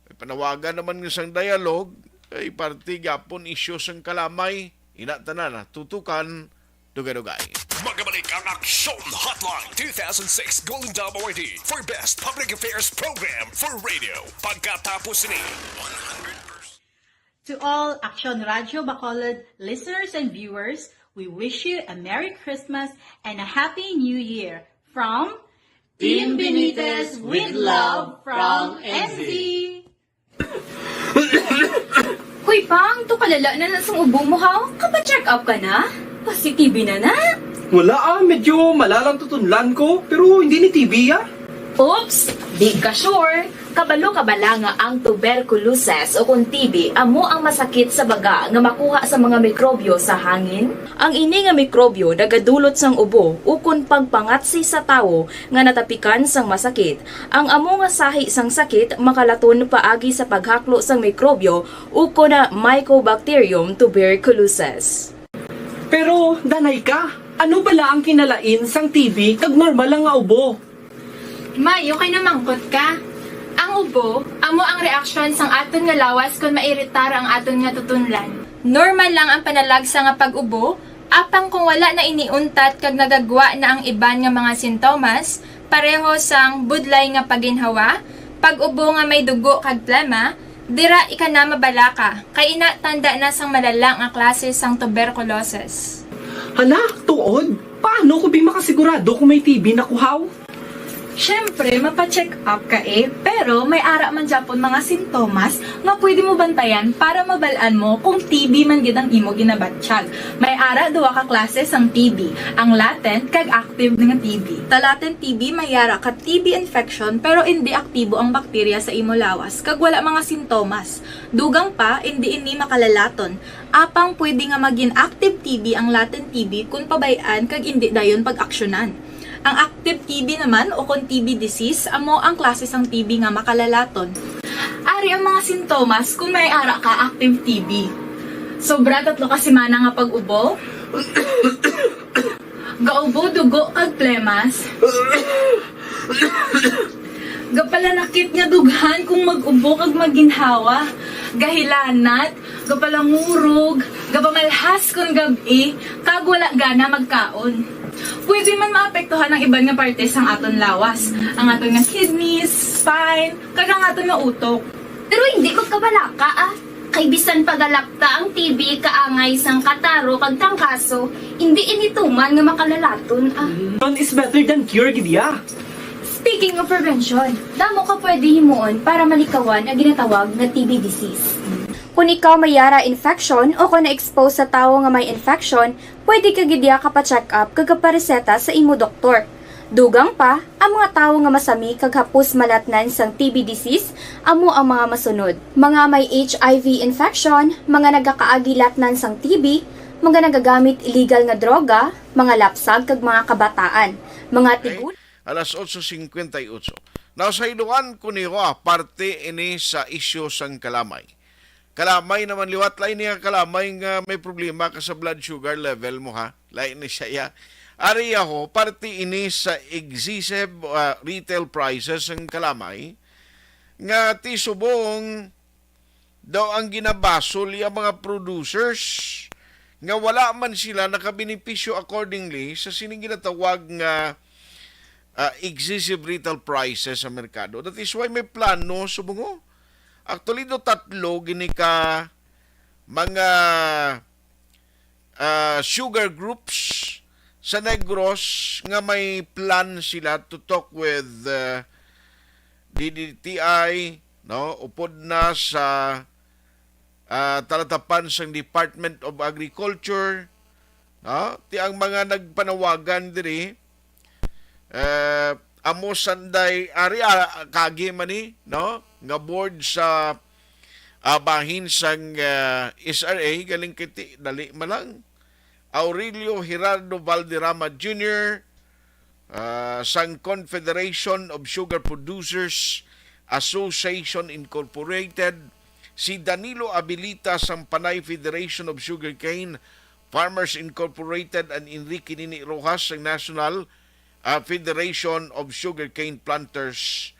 may panawagan naman nga sang dialogue, ay parte gyapon isyu sang kalamay. Ina tanan, ah, tutukan, dugay-dugay. Magabalik ang Aksyon Hotline two thousand six Golden Dome Awardee for Best Public Affairs Program for Radio. Pagkatapos ni To all Action Radio Bacolod listeners and viewers, we wish you a Merry Christmas and a Happy New Year from Team Benitez with love from N Z. Hoy, Pang, to kalala na na sang ubo mo, haw? Kapa-check up ka na? Positive na na? Wala, ah, medyo malalang tutunlan ko, pero hindi ni T B, ah. Oops! Di ka sure? Kabalo ka bala nga ang tuberculosis o kon T B amo ang masakit sa baga nga makuha sa mga mikrobyo sa hangin? Ang ini nga mikrobyo nagadulot sang ubo ukon pagpangatsi sa tawo nga natapikan sang masakit. Ang amo nga sahi sang sakit makalaton paagi sa paghaklo sang mikrobyo ukon na Mycobacterium tuberculosis. Pero, danay ka, ano bala ang kinalain sang T B kag normal lang nga ubo? May, okay na mangkot ka. Ang ubo, amo ang reaksyon sang aton nga lawas kon mairitar ang aton nga tutunlan. Normal lang ang panalagsa nga pag-ubo, apang kung wala na ini untat kag nagagwa na ang iban nga mga sintomas, pareho sang budlay nga paginhawa, pag-ubo nga may dugo kag plema, dira ika na mabalaka, kay ina tanda na sang malala nga klase sang tuberculosis. Hala, tuod? Paano ko bi makasigurado kung may T B na ko, haw? Siyempre, mapa-check up ka eh, pero may ara man gyapon mga sintomas nga pwede mo bantayan para mabal-an mo kung T B man gid ang imo ginabatyag. May ara duha ka klase sang T B, ang latent kag active nga T B. Sa latent T B, may ara ka T B infection pero indi aktibo ang bakterya sa imo lawas kag wala mga sintomas. Dugang pa, indi ini makalalaton. Apang pwede nga magin active T B ang latent T B kon pabay-an kag indi dayon pag-aksyonan. Ang active T B naman o kon T B disease amo ang klase sang T B nga makalalaton. Ari ang mga sintomas kon may ara ka active T B. Sobra tatlo ka semana nga pag-ubo, gaubo dugo kag plemas, gapalanakit nga dughan kung mag-ubo kag maginhawa, gahilanat, gapalangurog, gapamalhas kon gab-i, kag wala gana magkaon. Pwede man maapektuhan ang iban nga parte sang aton lawas, ang aton nga kidneys, spine, kag ang aton nga utok. Pero hindi magkabalaka, ah. Kay bisan pagalapta ang T B kaangay sang kataro kag trangkaso, hindi ini tuman nga makalalaton, ah. Prevention is better than cure, gid ya. Speaking of prevention, damo ka pwede himuon para malikawan ang ginatawag nga T B disease. Kung ikaw may yara infection o kung na-expose sa tawo nga may infection, pwede ka gid ya kapa-check up kag kapareseta sa imo doktor. Dugang pa, ang mga tawo nga masami kag hapos malatnan sang T B disease amo ang mga masunod: mga may H I V infection, mga nagakaagi latnan sang T B, mga nagagamit illegal nga droga, mga lapsag kag mga kabataan, mga Okay. Tigul- Alas otso cincuenta y ocho. Now, sa hiluan ko niyo, ah, parte ini sa isyu sang kalamay. Kalamay naman liwat, lain niya kalamay nga may problema ka sa blood sugar level mo, ha? Lain ni siya, ya. Ari ako, parte ini sa excessive, ah, retail prices ang kalamay nga ti subong daw ang ginabasol ya mga producers nga wala man sila nakabenepisyo accordingly sa sining ginatawag nga, ah, excessive retail prices sa merkado. That is why may plano subong, oh. Actually, do tatlo gini ka mga, ah, sugar groups sa Negros nga may plan sila to talk with, ah, D D T I, no, upod na sa, ah, talatapan sang Department of Agriculture, no? Ti ang mga nagpanawagan diri, eh, amo sanday, ari, ah, kagi man ni, no? Nga board sa, ah, bahin sang, ah, S R A, galing kiti, dali man lang. Aurelio Gerardo Valderrama Junior, ah, sang Confederation of Sugar Producers Association Incorporated, si Danilo Abilita sang Panay Federation of Sugarcane Farmers Incorporated, and Enrique Nini Rojas sang National, ah, Federation of Sugarcane Planters,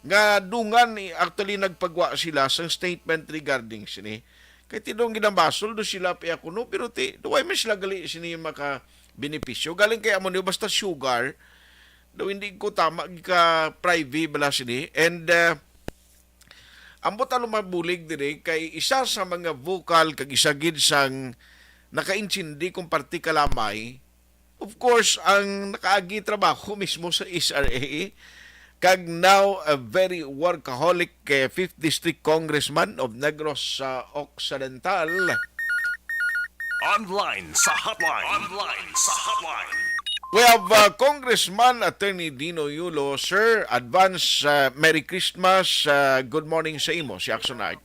nga dungan, eh, actually nagpagwa sila sang statement regarding sini. Kay ti daw ginabasol do sila pa kuno, pero ti, do why man sila gali sini maka benepisyo? Galing kay amo niyo, basta sugar, daw hindi ko tama, ka privy bala sini. And, uh, ambot ang mabulig diri kay isa sa mga vocal kag isa gid sang nakaintindi kung parte kalamay, of course, ang nakaagi trabaho mismo sa S R A, kag now a very workaholic, eh, fifth District Congressman of Negros, uh, Occidental. Online sa hotline. Online sa hotline. We have, uh, Congressman Attorney Dino Yulo. Sir, advance, uh, Merry Christmas, uh, good morning sa imo, si Action Art.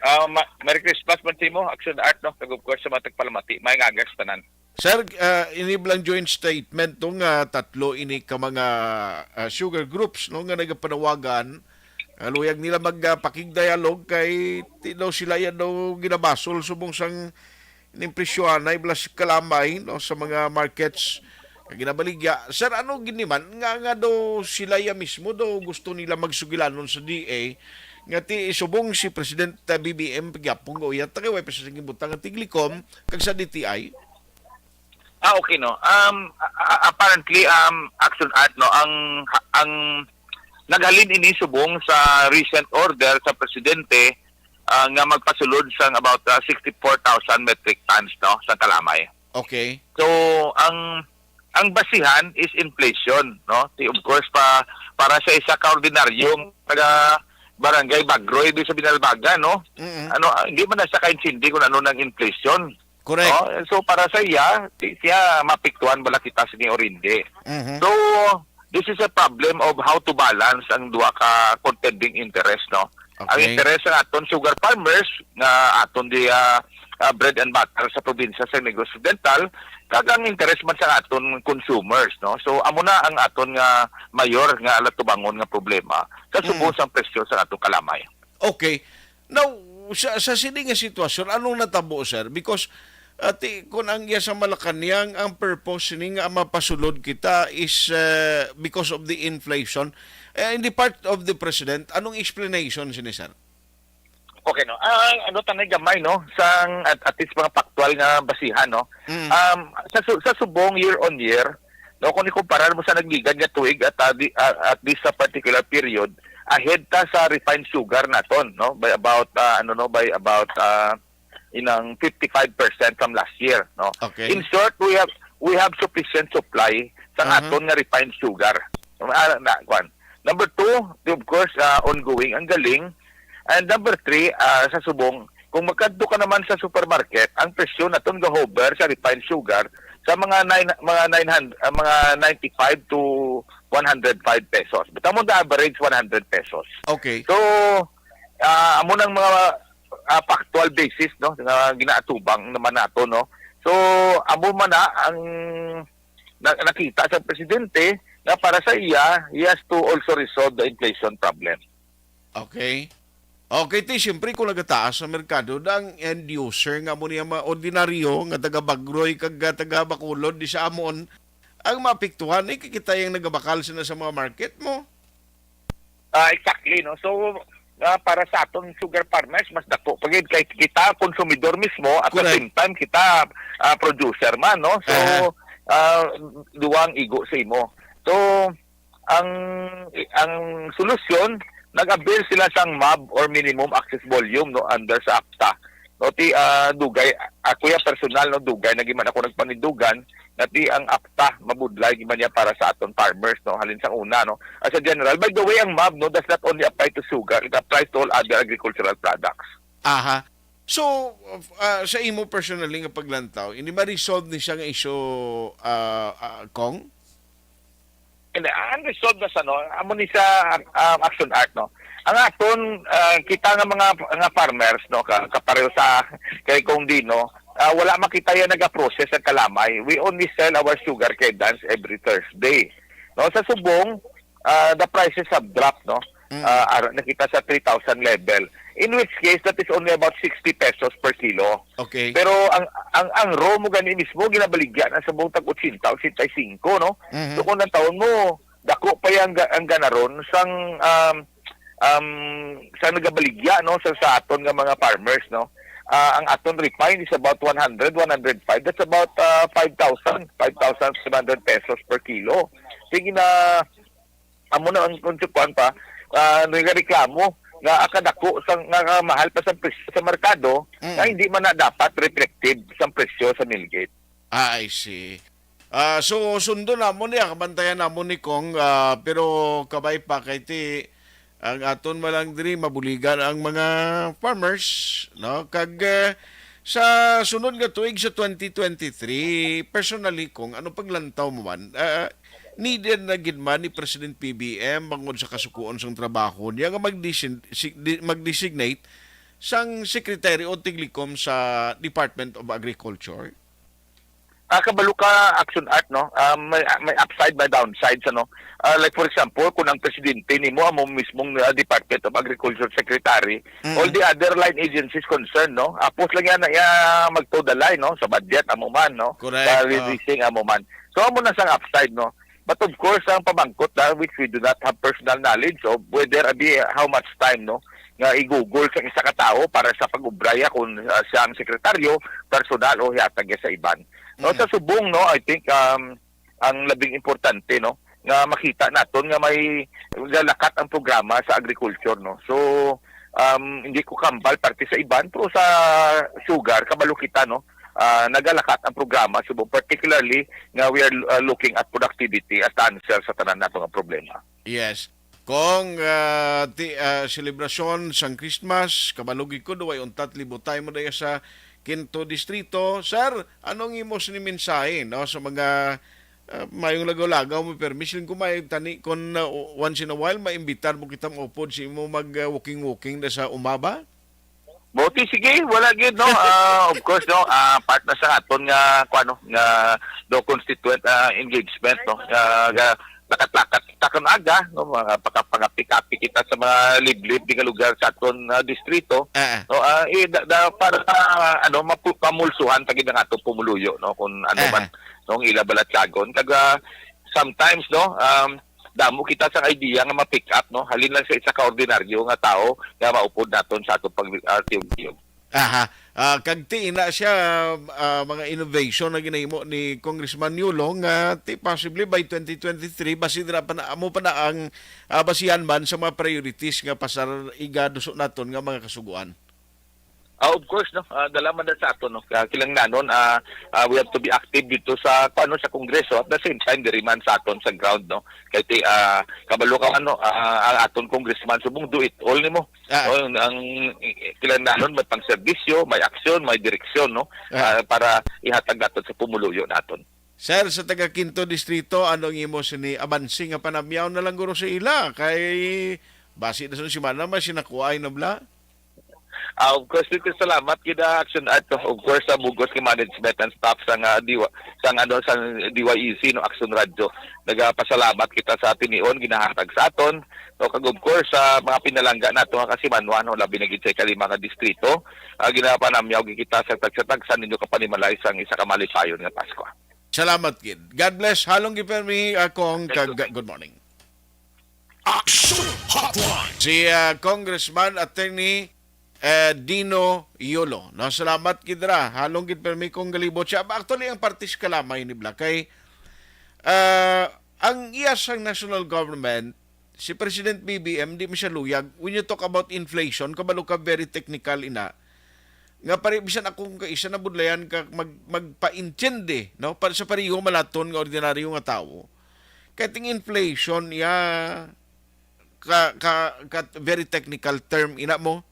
Ah, ma-, Merry Christmas man sa imo, Action Art, no? Kag of course, sa mga tagpalamati, maayong aga sa tanan. Sir, ah, ini bala ang joint statement to nga tatlo ini ka mga, ah, sugar groups, no, nga nagapanawagan, ah, luyag nila mag, ah, pakigdialog kay ti daw sila yan daw ginabasol subong sang inimpresyohanay bala si kalamay, no, sa mga markets nga ginabaligya. Sir, ano gini man nga, nga daw sila ya mismo daw gusto nila magsugilanon sa D A nga ti subong si President, ah, B B M pagyapon gauyat ta kay way pa sa sige butang nga tiglikom kag sa D T I? Ah, okay, no. Um, a-, a-, apparently, um, Action Art, no, ang, ang naghalin ini subong sa recent order sa presidente, ah, nga magpasulod sang about, ah, sixty-four thousand metric tons, no, sa kalamay. Okay. So, ang, Ang basihan is inflation, no? Ti, of course, pa, para sa isa ka ordinaryong taga Barangay Bagroy di sa Binalbagan, no? Mm. Ano, ah, hindi man na siya kaintindi kung ano ng inflation. Correct. No? So, para sa iya, ti, siya mapiktuhan bala kita sini or hindi. Mhm. So, this is a problem of how to balance ang duha ka contending interest, no? Ang Okay. Interest sa aton sugar farmers nga aton di, ah, ah, bread and butter sa probinsya sa Negros Occidental, kag ang interest man sa aton consumers, no? So, amo na ang aton nga mayor nga alatubangon nga problema sa subo Mm. sang presyo sa aton kalamay. Okay. Now, sa, sa sini nga sitwasyon, anong natabo, sir? Because ati, kung ang iya sa Malacañang, ang purpose ni nga mapasulod kita is uh, because of the inflation. Eh, in the part of the president, anong explanation sini, sir? Okay, no? Ah, ano, tanay gamay, no? Sang at, at least mga factual nga basihan, no? Mm. Um, sa, su- sa subong year on year, no, kung ikumpara mo sa nagligad nga tuig at, ah, di- ah, at this sa particular period, ahead ta sa refined sugar naton, no? By about, ah, ano, no, by about, ah, inang fifty-five percent from last year, no? Okay. In short, we have we have sufficient supply sa Uh-huh. aton nga refined sugar. Ah, na, kwan. Number two, of course, ah, ongoing ang galing. And number three, ah, sa subong, kung magkadto ka naman sa supermarket, ang presyo naton ga-hover sa refined sugar sa mga nine, mga nine hundred, ah, mga ninety-five to one hundred five pesos. But among the average, one hundred pesos. Okay. So, ah, amo nang mga, ah, factual basis, no, nga ginaatubang naman nato, no. So, amo man na ang na, nakita sa presidente nga para sa iya, he has to also resolve the inflation problem. Okay. Okay, ti, siyempre kung nagataas sa merkado, ang end user nga mo niya mga ordinaryo nga taga Bagroy kag ah, taga Bacolod di sa amon, ang maapektuhan eh, kay kita yung nagabakal sila sa mga market mo. Ah, exactly, no. So, ah, para sa aton sugar farmers, mas dako pa gid kay kita konsumidor mismo, at the Correct. Same time kita, ah, producer man, no. So, Aha. Ah, duwang igo sa imo. So, ang ang solusyon, nag-avail sila sang MAV or minimum access volume, no, under sa APTA. No, ti, ah, dugay, ako ya personal, no, dugay na gid man ako nagpanindugan nga ti ang APTA mabudlay gid man niya para sa aton farmers, no, halin sa una, no. As a general, by the way, ang MAV, no, does not only apply to sugar, it applies to all other agricultural products. Aha. So, uh, sa imo personally nga paglantaw, hindi ma-resolve ni siya nga issue, uh, uh, Kong? And unresolved na sa, no, amo ni sa, um, Action Art, no. Ang aton, ah, kita nga mga nga farmers, no, ka, kapareho sa kay Kong Dino, ah, wala makita yan nag-process ang kalamay. We only sell our sugar kedans every Thursday. No, sa subong, ah, the prices have dropped, no. Mm. Ah, ara na kita sa three thousand level. In which case, that is only about sixty pesos per kilo. Okay. Pero ang ang ang raw mo gani mismo ginabaligya na sa buong tag eighty, eighty-five, no? Mhm. So kung ang taon mo, dako pa yang ga- ang ganaron sang um, um sa nagabaligya, no, sa, sa aton nga mga farmers, no. Ah, ang aton refine is about one hundred, one hundred five. That's about uh, five thousand, five thousand five hundred pesos per kilo. Sige na, amo na ang kung kuwan pa, ah, nagareklamo nga akadako sa nga mahal pa sa presyo sa merkado Mm. nga hindi man na dapat reflective sa presyo sa mill gate. Ah, I see. Ah, so sundo namon niya, kabantayan namon ni Kong, ah, pero kabay pa kay ti ang aton malang diri mabuligan ang mga farmers, no? Kag ah, sa sunod nga tuig sa twenty twenty-three, personally Kong, ano paglantaw mo man? Ah, needed na gid man ni President P B M bangod sa kasukuon sang trabaho niya nga magdesign- si- di- mag-designate sang secretary o tiglikom sa Department of Agriculture? Ah, kabalo ka, Action Art, no? Ah, may, may upside, may downside, ano? Ah, like, for example, kung ang presidente nimo amo mismong ah, Department of Agriculture Secretary, Mm. all the other line agencies concerned, no? Apos lang yan na iya magtodalay, no? Sa budget, amo man, no? Correct, Sa ah. releasing, amo man. So, amo na sang upside, no? But of course, ang pamangkot na, which we do not have personal knowledge of, whether abi how much time, no, nga igugol sa isa ka tawo para sa pag-ubraya kung ah, siya ang sekretaryo, personal o hiatag niya sa iban. No, Mm. sa subong, no, I think um, ang labing importante, no, nga makita naton nga may galakat ang programa sa agriculture, no. So um, hindi ko kambal parte sa iban, pero sa sugar kabalo kita, no, ah, nagalakat ang programa subong, particularly nga we are, ah, looking at productivity as the answer sa tanan nato nga problema. Yes. Kung, ah, ti-, ah, selebrasyon sang Christmas, kabalo gid ko, way untat libotay mo daya sa Quinto Distrito. Sir, anong imo sini mensahe, no, sa mga, ah, mayong lagaw-lagaw mo, permi siling kumay, tani, kung, ah, once in a while, maimbitar mo kita maupod sa imo mag, ah, walking-walking na sa Umaba? Buti, sige, wala gid, no? Ah, of course, no, ah, part na sa aton nga, kuan, no, nga, no, constituent, ah, engagement, no? Ah, ga-, lakat-lakat kita kun aga, no, mga pakapangapi-kapi kita sa mga liblib di nga lugar sa aton, ah, distrito. Ah, ah. No, ah, eh, da, da, para, ah, ano, mapu-, pamulsuhan ta gid ang atong pumuluyo, no, kung ano Ah, man, ah. no, ang ila balatyagon. Kag, ah, sometimes, no, um, damo kita sang idea nga ma-pick up, no, halin lang sa isa ka ordinaryo nga tawo nga maupod naton sa atong pag, ah, tiyog-tiyog. Aha. Ah, kag ti ina siya, ah, mga innovation na ginahimo ni Congressman Yulong nga ti possibly by twenty twenty-three, basi dira pa na, amo pa na ang, ah, basihan man sa mga priorities nga pasar-, igaduso naton nga mga kasugoan. Ah, of course, no. Ah, dala man na sa aton, no. Ah, kinahanglanon, ah, ah, we have to be active dito sa, ano, sa Kongreso, at the same time diri man sa aton sa ground, no. Kay ti, ah, kabalo ka, ano, ah, ang aton congressman subong do it all nimo. Ah. Oh, ang, ang, eh, kinahanglanon may pangserbisyo, may aksyon, may direksyon, no? Ah. Ah, para ihatag naton sa pumuluyo naton. Sir, sa taga Quinto Distrito, ano ang imo sini abanse nga panamyaw na lang guro sa ila? Kay basi na sa semana, may sinakuay na bla? Ah, of course, dito salamat gid, ah, Action Ad, no? Of course, sa bugos nga management and staff sa nga diwa, sa nga, ano, sa D Y E C, no, Action Radio. Nagapasalamat kita sa tinion ginahatag sa aton. No, kag of course, sa mga pinalangga nato nga kasimanwa, no, labi na gid sa ikalima nga distrito, ah, ginapanamyaw gid kita sa tagsa-tagsa ninyo kapanimalay sang isa ka malipayon nga Pasko. Salamat gid. God bless. Halong gid permi, ah, Kong, Thank you, kag thank you. Good morning. Action Hotline. Si, ah, Congressman Attorney, eh, Dino Yolo. No, salamat gid ra. Halong gid permi kong galibot siya. Actually, ang parte sa kalamay ni Bla kay, ah, ang iya sang national government, si President B B M, di man siya luyag. When you talk about inflation, kabalo ka, very technical ina. Nga pare, bisan ako kung kaisa nabudlayan ka mag-, magpaintindi, no? Para sa pareho man naton nga ordinaryo nga tawo. Kay ting inflation, iya, ka, ka, ka, very technical term, ina mo,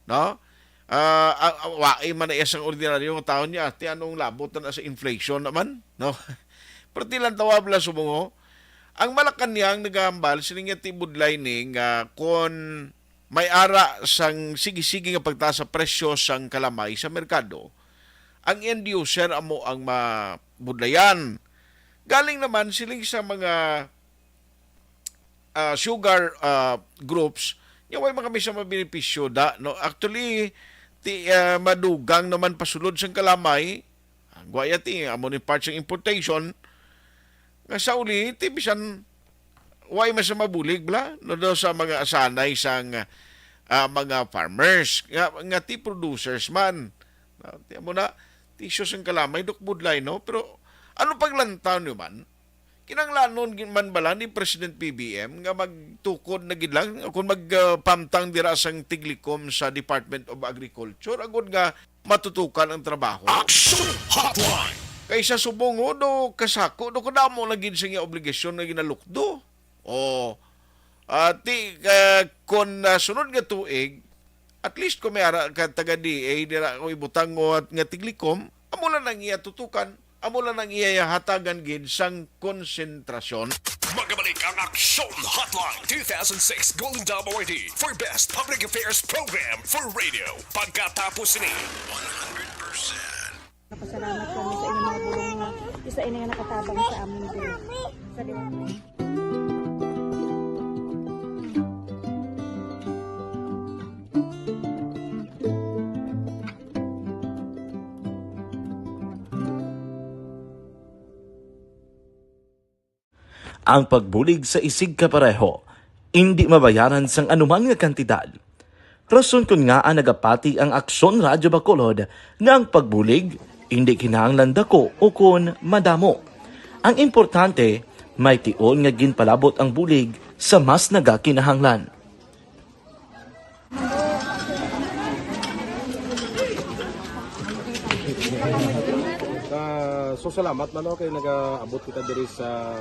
no? Ah, ah, ah, waay man na iya sang ordinaryo nga tawo niya, ti anong labot na sa inflation naman, no? Pero ti lang tawag lang subong, oh. Ang Malacañang nagahambal, siling niya ti budlay ni nga kon may ara sang sige-sige nga pagtaas sa presyo sang kalamay sa merkado, ang end user amo ang mabudlayan. Galing naman siling sa mga, ah, sugar, ah, groups, nya way man kami sa mabenepisyo da, no? Actually, ti, ah, madugang naman pasulod sang kalamay, ang guwaya ti, amo ni part sang importation, nga sa uli, ti bisan way man sa mabulig, bla, no, do sa mga asanay sang, ah, mga farmers, nga, nga ti producers man. No, ti amo na, ti isyu sang kalamay, dok budlay, no? Pero ano paglantaw niyo man? Kinanglanon gid man bala ni President B B M nga magtukod na gid lang, kung mag, ah, pamtang dira sang tiglikom sa Department of Agriculture, agod nga matutukan ang trabaho. Action Hotline. Kaysa subong, oh, do kasako, do kadamo na gid sa iya obligasyon nga ginalukdo. Oh, ah, ti, ah, kon, ah, sunod nga tuig, at least kung may ara ka taga D A, dira ko ibutang mo at nga tiglikom, amo lang ang iya tutukan, amo lang ang iya hatagan gid sang konsentrasyon. Magabalik ang Action Hotline two thousand six Golden Dome Awardee for Best Public Affairs Program for Radio. Pagkatapos ni one hundred percent. Napasalamat kami sa inyong mga bulong nga isa ini nga nakatabang sa amin diri. Sa liwat. Ang pagbulig sa isigkapareho indi mabayaran sang anuman nga kantidad. Rason kon ngaa nagapati ang Aksyon Radyo Bacolod nga ang pagbulig indi kinahanglan dako ukon madamo. Ang importante, may tion nga ginpalabot ang bulig sa mas nagakinahanglan. So, salamat man, no, kay nagaabot kita diri sa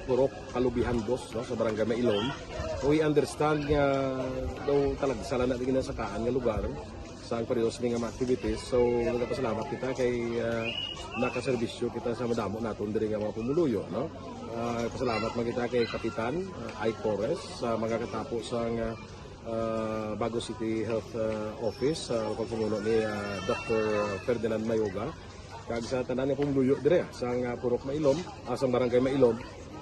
Purok Kalubihan Dos, no, sa Barangay Mailom. We understand nga daw talagsa lang na di ginasakaan nga lugar sa ang pareho sini nga mga activities. So, nagapasalamat kita kay, ah, nakaserbisyo kita sa madamo naton diri nga mga pumuluyo, no? Ah, pasalamat man kita kay Kapitan, ah, Ike Torres, sa mga katapo sa nga, ah, Bago City Health, ah, Office, sa pagpamuno ni, ah, Doctor Ferdinand Mayoga, kag sa tanan nga pumuluyo diri, ah, sa nga Purok Mailom, ah, sa Barangay Mailom,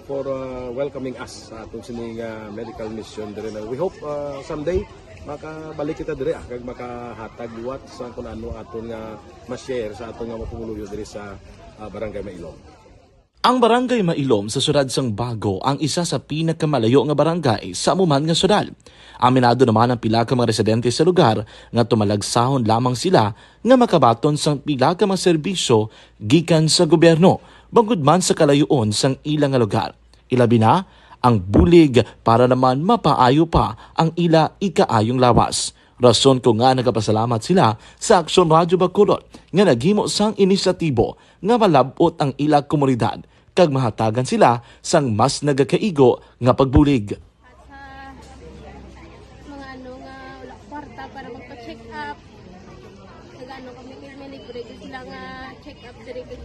for, ah, welcoming us sa atong sini nga medical mission diri na. We hope, ah, someday makabalik kita diri, ah, kag makahatag liwat sa kung ano aton nga ma-share sa aton nga mga pumuluyo diri sa, ah, Barangay Mailom. Ang Barangay Mailom sa siyudad sang Bago ang isa sa pinakamalayo nga barangay sa amo man nga siyudad. Aminado naman ang pila ka mga residente sa lugar nga tumalagsahon lamang sila nga makabaton sang pila ka mga serbisyo gikan sa gobyerno, bangod man sa kalayoon sang ila nga lugar. Ilabi na ang bulig para naman mapaayo pa ang ila ikaayong lawas. Rason ko nga nagapasalamat sila sa Aksyon Radyo Bacolod nga naghimo sang inisyatibo nga malab-ot ang ila komunidad kag mahatagan sila sang mas nagakaigo nga pagbulig. At sa mga ano nga wala kwarta para magpa-check up, nag-ano kami, may libre gyud sila nga check up diri, kag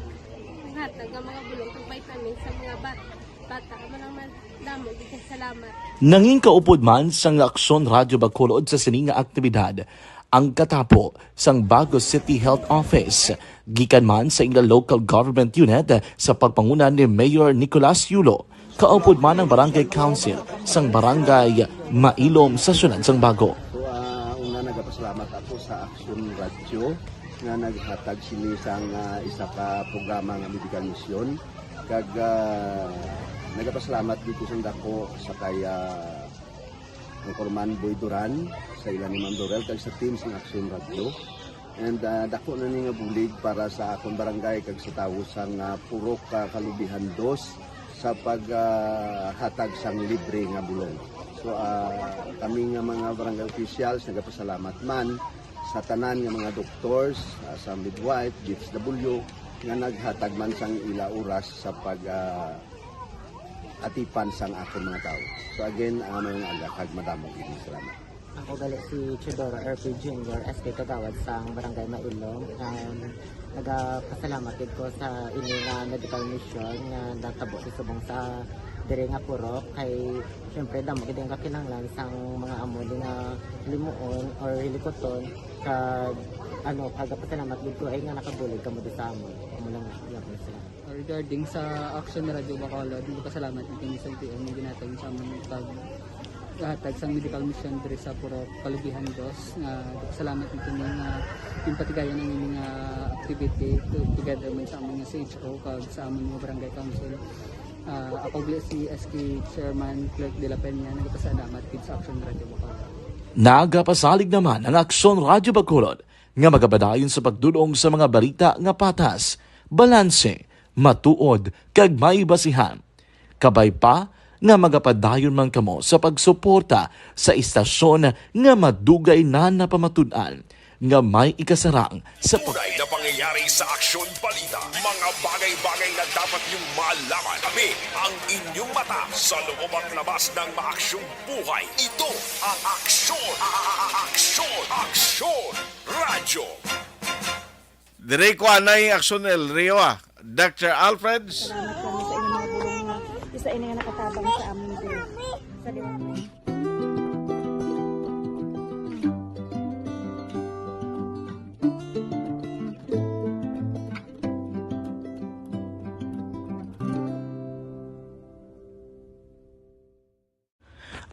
hatag nga mga bulong kag vitamins sa mga bat-, bata. Amo lang man, damo gyud kay salamat. Nangin kaupod man sang Aksyon Radyo Bacolod sa sini nga aktibidad ang katapo sang Bago City Health Office, gikan man sa ila local government unit sa pagpanguna ni Mayor Nicolas Yulo, kaupod man ang Barangay Council sang Barangay Mailom sa siyudad sang Bago. So, ah, una, nagapasalamat ako sa Aksyon Radyo nga naghatag sini sang, ah, isa ka programa nga medical mission. Kag, ah, nagapasalamat dito sa dako sa kay, ah, Anchorman Boy Duran, sa ila ni Ma'am Dorel, kag sa team sang Aksyon Radyo. And, ah, dako na ni nga bulig para sa akon barangay kag sa tawo sang, ah, Purok, ah, Kalubihan Dos sa pag, ah, hatag sang libre nga bulong. So, ah, kami nga mga barangay officials nagapasalamat man sa tanan nga mga doctors, ah, sa midwife, D H W, nga naghatag man sang ila oras sa pag, ah, atipan sang akon mga tawo. So again, ah, mayong aga kag madamo gid nga salamat. Ako gali si Teodoro R P Junior, S K Kagawad sang Barangay Mailom. Um, nagapasalamat gid ko sa ini nga medical mission nga natabo sa subong sa diri nga purok, kay syempre damo gid ang kakinahanglan sang mga amo ni nga limuon or hilikuton, kag ano, kagapasalamat gid ko ay nga nakabulig kamo di sa amon. Amo lang gyapon, salamat. Regarding sa Action Radio Bacolod, nagpasalamat gid kami sa L T O nga ginhatag sa amon pag hatag sang medical mission diri sa Purok Kalubihan Dos. Nga nagpasalamat gid kami nga ginpatigayon ang ini nga activity to-, together man sa amon nga C H O kag sa amon nga barangay council. Ah, ako gali si S K Chairman Clerk de la Peña, nagpasalamat gid sa Action Radio Bacolod. Nagapasalig naman ang Aksyon Radio Bacolod nga magapadayon sa pagdul-ong sa mga balita nga patas, balanse, matuod, kag may basihan. Kabay pa nga magapadayon man kamo sa pagsuporta sa istasyon nga madugay na napamatud-an nga may ikasarang sa pag- Tunay na pangyayari sa Aksyon Balita. Mga bagay-bagay na dapat niyong malaman. Kami ang inyong mata sa loob at labas ng maaksyong buhay. Ito ang Aksyon, a-, a-, a-, Aksyon, Aksyon Radyo. Dire ko anay Aksyon El Rio, ah. Doctor Alfreds. Salamat kami sa inyong mga bulong nga isa ini nga nakatabang sa amin diri. Sa liwanag.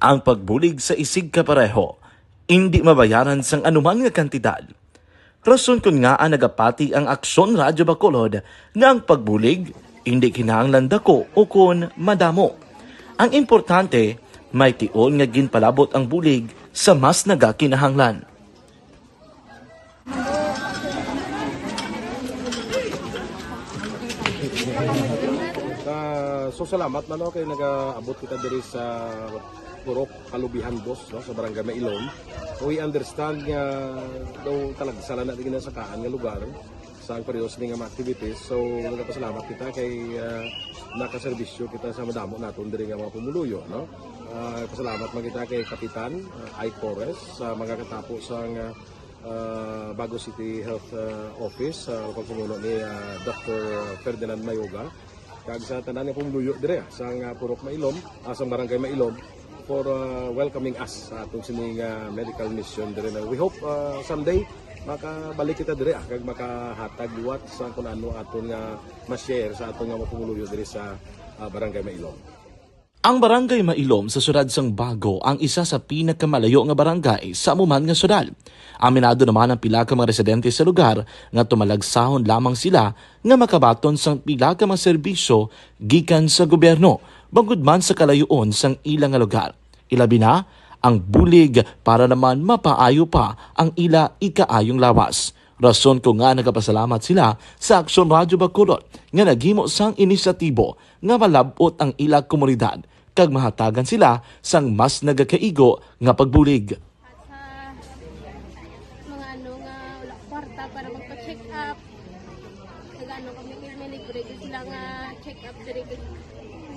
Ang pagbulig sa isigkapareho indi mabayaran sang anuman nga kantidad. Rason kon ngaa nagapati ang Aksyon Radyo Bacolod nga ang pagbulig indi kinahanglan dako ukon madamo. Ang importante, may tion nga ginpalabot ang bulig sa mas nagakinahanglan. Ah, so, salamat man, no, kay nagaabot kita diri sa Purok Kalubihan Dos, no, sa Barangay Mailom. We understand nga daw talagsa lang na di ginasakaan nga lugar. Sa ang pareho sini nga mga activities, so nagapasalamat kita kay, ah, nakaserbisyo kita sa madamo naton diri nga mga pumuluyo, no? Ah, pasalamat man kita kay Kapitan, ah, Ike Torres, sa mga katapo sang, ah, ah, Bago City Health, ah, Office, sa pagpamuno ni, ah, Doktor Ferdinand Mayoga, kag sa tanan nga pumuluyo diri, ah, sang, ah, Purok Mailom, ah, sang Barangay Mailom, for, ah, welcoming us sa atong sini nga medical mission diri na. We hope, ah, someday makabalik kita diri, ah, kag makahatag liwat sa kung ano aton nga ma-share sa aton nga mga pumuluyo diri sa, ah, Barangay Mailom. Ang Barangay Mailom sa siyudad sang Bago ang isa sa pinakamalayo nga barangay sa amo man nga siyudad. Aminado naman ang pila ka mga residente sa lugar nga tumalagsahon lamang sila nga makabaton sang pila ka mga serbisyo gikan sa gobyerno, bangod man sa kalayoon sang ila nga lugar. Ilabi na ang bulig para naman mapaayo pa ang ila ikaayong lawas. Rason ko nga nagapasalamat sila sa Aksyon Radyo Bacolod nga naghimo sang inisyatibo nga malab-ot ang ila komunidad kag mahatagan sila sang mas nagakaigo nga pagbulig. At sa mga ano nga wala kwarta para magpa-check up, nag-ano kami, may libre gyud sila nga check up diri, kag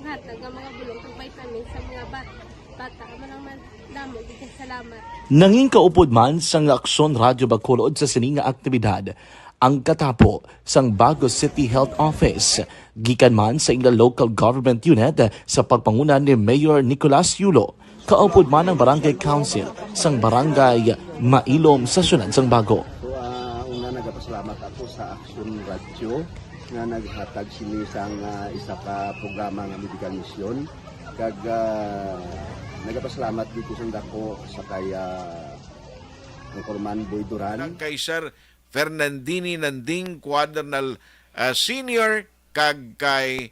hatag nga mga bulong kag vitamins sa mga bat-, bata. Amo lang man, damo gyud kay salamat. Nangin kaupod man sang Aksyon Radyo Bacolod sa sini nga aktibidad ang katapo sang Bago City Health Office, gikan man sa ila local government unit sa pagpanguna ni Mayor Nicolas Yulo, kaupod man ang Barangay Council sang Barangay Mailom sa siyudad sang Bago. So, ah, una, nagapasalamat ako sa Aksyon Radyo nga naghatag sini sang, ah, isa ka programa nga medical mission. Kag, ah, nagapasalamat dito sa dako sa kay, ah, Anchorman Boy Duran. Kay Sir Fernandini Nanding Cuadernal, ah, Senior, kag kay,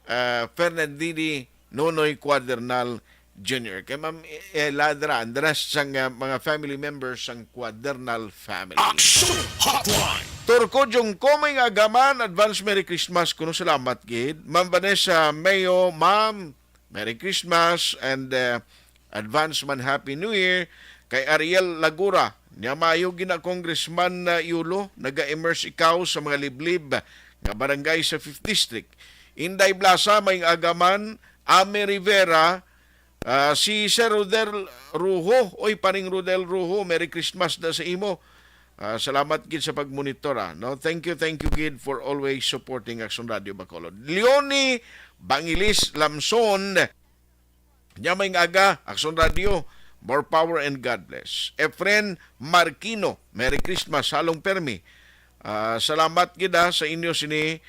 ah, Fernandini Nonoy Cuadernal Junior. Kay Ma'am Eladra Andres sang, ah, mga family members sang Cuadernal family. Action Hotline! Turco Jungko, maayong aga man, advance Merry Christmas kuno, salamat gid. Ma'am Vanessa Mayo, ma'am, Merry Christmas and, uh, advance man Happy New Year. Kay Ariel Lagura, niya, maayo gina Congressman, uh, Yulo, naga-immerse ikaw sa mga liblib nga barangay sa fifth District. Inday Blasa, maayong aga man, Ame Rivera, uh, si Sir Rodel Ruho, oy, Paring Rodel Ruho, Merry Christmas na sa imo. Ah, salamat gid sa pagmonitor, ah, no? Thank you, thank you gid for always supporting Action Radio Bacolod. Leonie Bangilis Lamson, niya, maayong aga, Action Radio, more power and God bless. Efren Marquino, Merry Christmas, halong permi. Ah, salamat gid, ah, sa inyo sini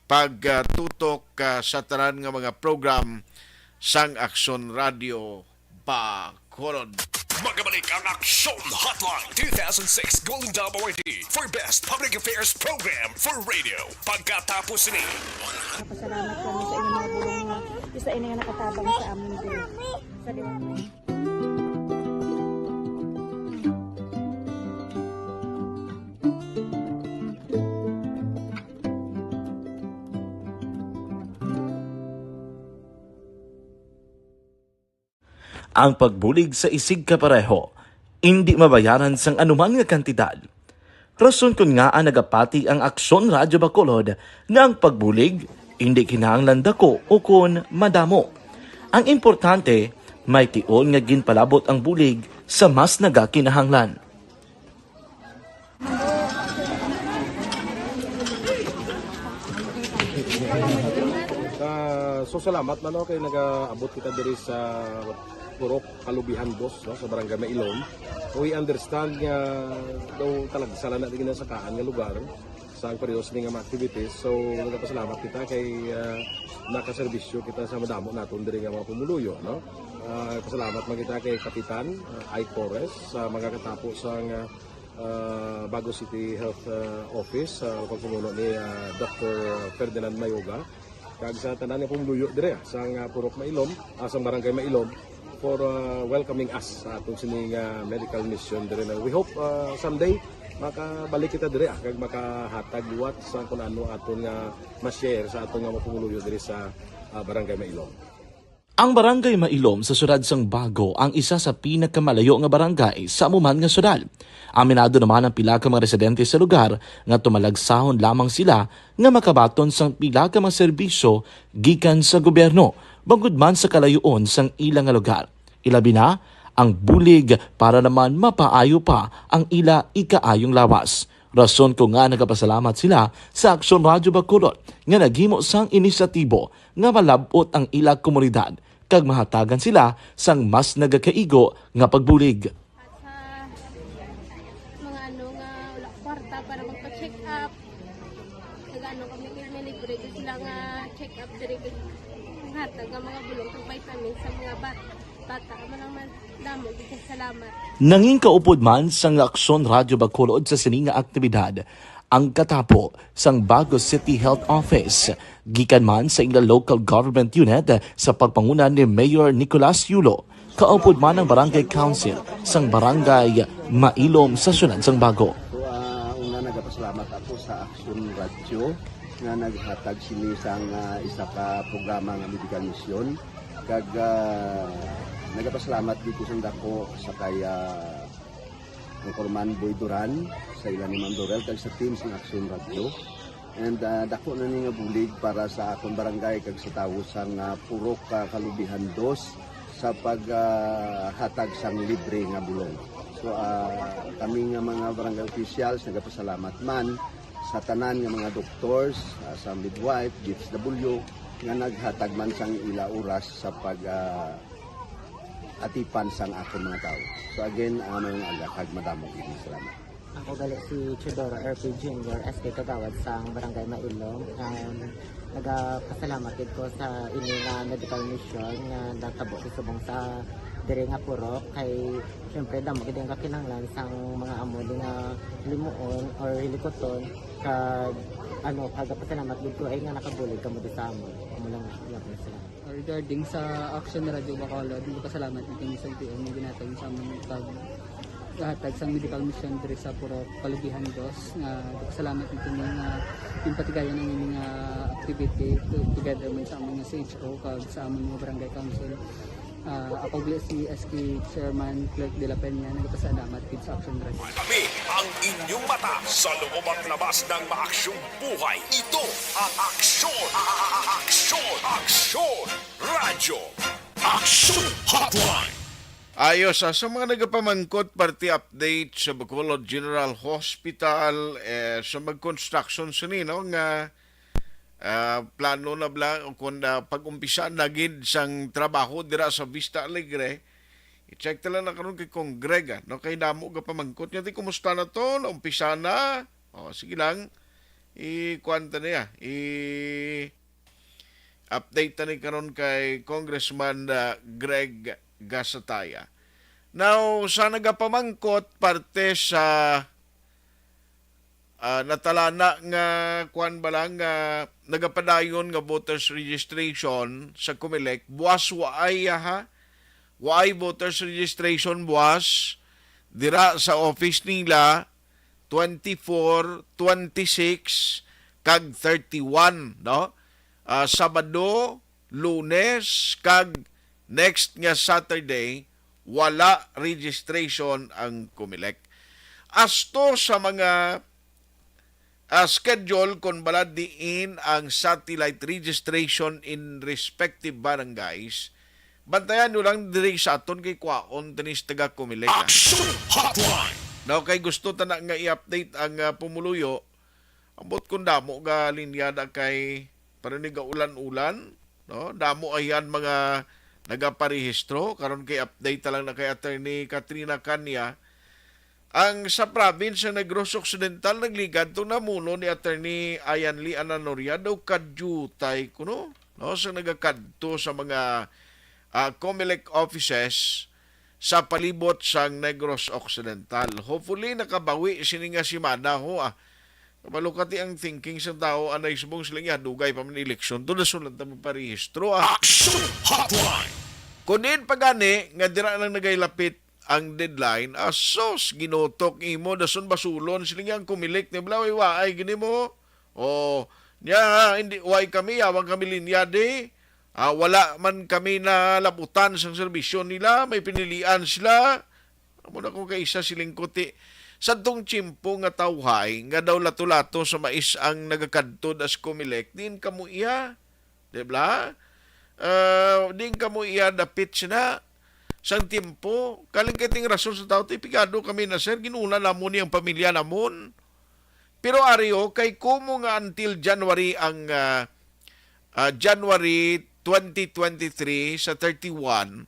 pagtutok, ah, sa tanan nga mga program sang Aksyon Radio Bacolod. Magabalik ang Aksyon Hotline two thousand six Golden Dove Awardee for Best Public Affairs Program for Radio. Pagkatapos ni Napasalamat kami sa inyong mga bulong nga isa ini nga nakatabang sa amin diri. Sa liwanag. Ang pagbulig sa isigkapareho indi mabayaran sang anuman nga kantidad. Rason kon ngaa nagapati ang Aksyon Radyo Bacolod nga ang pagbulig indi kinahanglan dako o kon madamo. Ang importante, may tion nga ginpalabot ang bulig sa mas nagakinahanglan. Ah, so salamat man, no, kay nagaabot kita diri sa Purok Kalubihan Dos, no, sa Barangay Mailom. We understand nga daw talagsa lang na di ginasakaan nga lugar sa ang pareho sini nga mga activities. So, nagapasalamat kita kay, ah, nakaserbisyo kita sa madamo naton diri nga mga pumuluyo, no? Ah, pasalamat man kita kay Kapitan, ah, Ike Torres, sa mga katapo sang, ah, ah, Bago City Health, ah, Office, sa pagpamuno ni, ah, Doktor Ferdinand Mayoga, kag sa tanan nga pumuluyo diri, ah, sang, ah, Purok Mailom, ah, sang Barangay Mailom, for, ah, welcoming us sa aton sini nga medical mission diri na. We hope, ah, someday makabalik kita diri, ah, kag makahatag liwat sa kung ano aton nga ma-share sa aton nga mga pumuluyo diri sa, ah, Barangay Mailom. Ang Barangay Mailom sa siyudad sang Bago ang isa sa pinakamalayo nga barangay sa amo man nga siyudad. Aminado naman ang pila ka mga residente sa lugar nga tumalagsahon lamang sila nga makabaton sang pila ka mga serbisyo gikan sa gobyerno, bangod man sa kalayoon sang ila nga lugar. Ilabi na ang bulig para naman mapaayo pa ang ila ikaayong lawas. Rason ko nga nagapasalamat sila sa Aksyon Radyo Bacolod nga naghimo sang inisyatibo nga malab-ot ang ila komunidad kag mahatagan sila sang mas nagakaigo nga pagbulig. At sa mga ano nga wala kwarta para magpa-check up, nag-ano kami, may libre gyud sila nga check up diri, kay hatag nga mga bulong kag vitamins sa mga bat-, bata. Amo lang man, damo gyud kay salamat. Nangin kaupod man sang Aksyon Radyo Bacolod sa sini nga aktibidad ang katapo sang Bago City Health Office, gikan man sa ila local government unit sa pagpanguna ni Mayor Nicolas Yulo, kaupod man ang Barangay Council sang Barangay Mailom sa siyudad sang Bago. So, ah, una, nagapasalamat ako sa Aksyon Radyo nga naghatag sini sang, ah, isa ka programa nga medical mission. Kag, ah, nagapasalamat dito sa dako sa kay, ah, Anchorman Boy Duran, sa ila ni Ma'am Dorel, kag sa team sang Aksyon Radyo. And, ah, dako na ni nga bulig para sa akon barangay kag sa tawo sang, ah, Purok, ah, Kalubihan Dos sa pag, ah, hatag sang libre nga bulong. So, ah, kami nga mga barangay officials nagapasalamat man sa tanan nga mga doctors, ah, sa midwife, D S W, nga naghatag man sang ila oras sa pag, ah, atipan sang akon mga tawo. So again, ah, may mga aga kag madamo gid nga salamat. Ako gali si Teodoro R P Junior, S K Kagawad sang Barangay Mailom. Um, nagapasalamat gid ko sa ini nga medical mission nga natabo sa subong sa diri nga purok, kay syempre damo gid ang kakinahanglan sang mga amo di nga limuon or hilikuton kag ano, kagapasalamat gid ko ay nga nakabulig kamo di sa amon. Amo lang, iya ko sila. Regarding sa Action Radio Bacolod, nagpasalamat gid kami sa L T O nga ginhatag sa amon pag hatag sang medical mission diri sa Purok Kalubihan Dos, nga nagpasalamat gid kami nga ginpatigayon ang ining, ah, activity to-, together man sa amon nga C H O kag sa amon nga barangay council. Ah, ako gali si S K Chairman Clerk de la Peña, nagpasalamat gid sa Action Radio. Kami ang inyong mata sa loob at labas ng maaksyong buhay. Ito ang Aksyon, a-, a-, a-, Aksyon, Aksyon Radyo. Aksyon Hotline. Ayos, ah, sa mga nagapamangkot, party update sa Bacolod General Hospital, eh, sa mag-construction sini, no, nga, ah, plano na bala o kung, ah, pag-umpisa na gid sang trabaho dira sa Vista Alegre. I-check ta lang na karon kay Kong Greg, ah, no, kay damo gapamangkot niya, di kumusta na to, naumpisa na? O, sige lang. I-kuan ta niya. I-update ta ni karon kay Congressman, ah, Greg Gasataya. Now, sa nagapamangkot parte sa, ah, natalana nga kuan ba lang nga nagapadayon nga voters registration sa Comelec, buwas waay, ha? Waay voters registration buwas dira sa office nila, twenty-four, twenty-six, kag thirty-one, no? Ah, Sabado, Lunes, kag next nga Saturday, wala registration ang Comelec. As to sa mga, ah, schedule kon bala diin ang satellite registration in respective barangays, bantayan nyo lang diri sa aton kay kwaon tani sa taga Comelec, ah. Action Hotline. Now, kay gusto ta na nga i-update ang, ah, pumuluyo, ambot kung damo ga linya da kay para ni gaulan-ulan, no? Damo ayan mga nagaparehistro. Karon kay update ta lang na kay Attorney Katrina Kanya. Ang sa province sa Negros Occidental, nagligad to namuno ni Attorney Ayan Lee Ananoria daw kadyutay kuno, no, sa nagakadto sa mga, ah, Comelec offices sa palibot sang Negros Occidental. Hopefully, nakabawi sini nga semana, ho, ah. Kabalo ka ti ang thinking sang tawo, anay subong sila nga, dugay pa man eleksyon, to dason lang ta magparehistro, ah. Action Hotline. Kung diin pa gani nga dira lang nagailapit ang deadline, asos, ginutok imo, dason basulon sila nga ang Comelec ni bala, way waay gini mo. O, nya, hindi, way kami, yawang kami linya di. Ah, wala man kami nalabutan sang serbisyo nila, may pinilian sila. Amo na ko kay isa siling kuti. Sadtong tiyempo nga tawhay, nga daw lato-lato sa mais ang nagakadto das Comelec, diin kamo iya? Di ba? Ah, diin kamo iya dapit sina? Sang tiyempo, kaling kay ting rason sa tao, ti pigado kami na, sir, ginuna namon ni ang pamilya namon. Pero ari, oh, kay kumo nga until January ang, ah, ah, January twenty twenty-three sa thirty-one,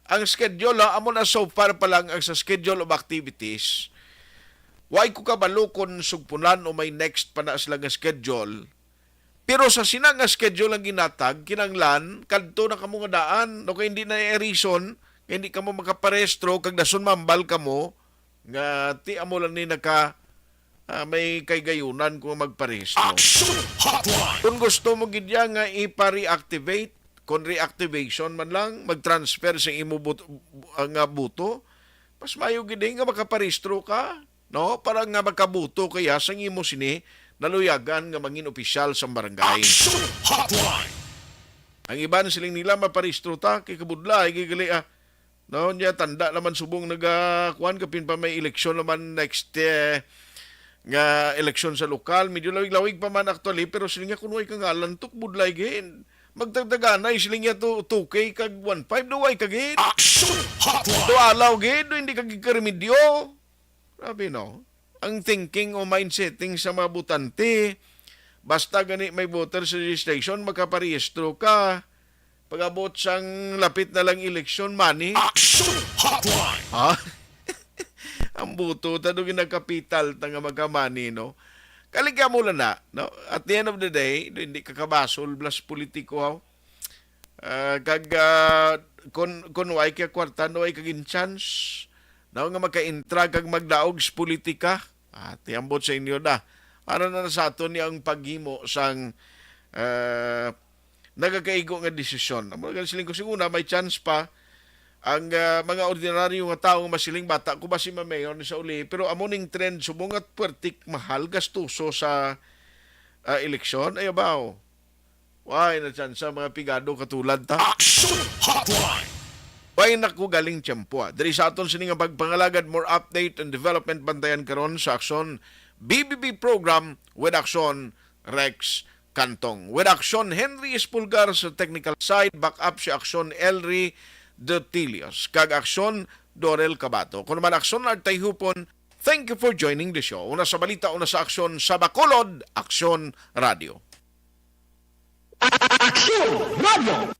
ang schedule, ah, amo na so far pa lang ang sa schedule of activities. Way ko kabalo kung sugpunan o may next pa na sila nga schedule. Pero sa sina nga schedule ang ginatag, kinanglan, kadto na kamo nga daan, no, kay hindi na reason, kay hindi kamo makaparehistro, kag dason mambal kamo, nga ti amo lang ni naka, ah, may kaygayunan kung magparehistro. Action Hotline! Kung gusto mo gid ya nga ipa-reactivate, kung reactivation man lang, mag-transfer sa imo bot-, ah, nga boto, mas mayo gid eh nga makaparehistro ka, no? Para nga makaboto kaya sa imo sini naluyagan nga mangin opisyal sa barangay. Action Hotline! Ang iban siling nila maparehistro ta kay kabudlay kay gali, ah. No, niya tanda naman subong naga kuan, kapin pa may eleksyon naman next, eh, nga eleksyon sa lokal. Medyo lawig-lawig pa man actually, pero siling niya kung way kangalan to, budlay gid. Magdagdaganay siling niya to two K kag one five, do way ka gid. Action Hotline! Do alaw gid, do hindi ka gid karemedyo. Grabe, no? Ang thinking o mindsetting sa mga botante, basta gani may voters registration, makaparehistro ka. Pag-abot sang lapit na lang eleksyon, money. Action Hotline! Ha? Ang boto, ta do ginakapital ta nga magkamani, no? Kaligya mo lang na, no? At the end of the day, do hindi ka kabasol, blas politiko, haw? Ah, kag, ah, kun, kun way ka kwarta, no, way ka gin chance, no, nga maka-intra kag magdaog sa politika. Ah, tiambot sa inyo na. Para na sa aton ni ang paghimo sang, ah, nagakaigo nga desisyon. Amo nga siling ko, siguro na may chance pa ang, ah, mga ordinaryo nga tawo nga masiling, "Bata ko ba si ma-mayor ni sa uli?" Pero amo ning trend, subong at puwertik mahal, gastuso sa, ah, eleksyon. Ay, abaw. Way na tsansa mga pigado katulad ta. Action Hotline! Way na ko galing tiyempo, ah. Diri sa aton sini nga pagpangalagad, more update and development bantayan karon sa Aksyon B B B program with Aksyon Rex Cantong. With Aksyon Henry Espulgar sa technical side, back up si Aksyon Elry Dotilios, kag Aksyon Dorel Cabato. Kuno man Aksyon Art Tayhupon, thank you for joining the show. Una sa balita, una sa aksyon, sa Bacolod, Aksyon Radio. Aksyon Radio.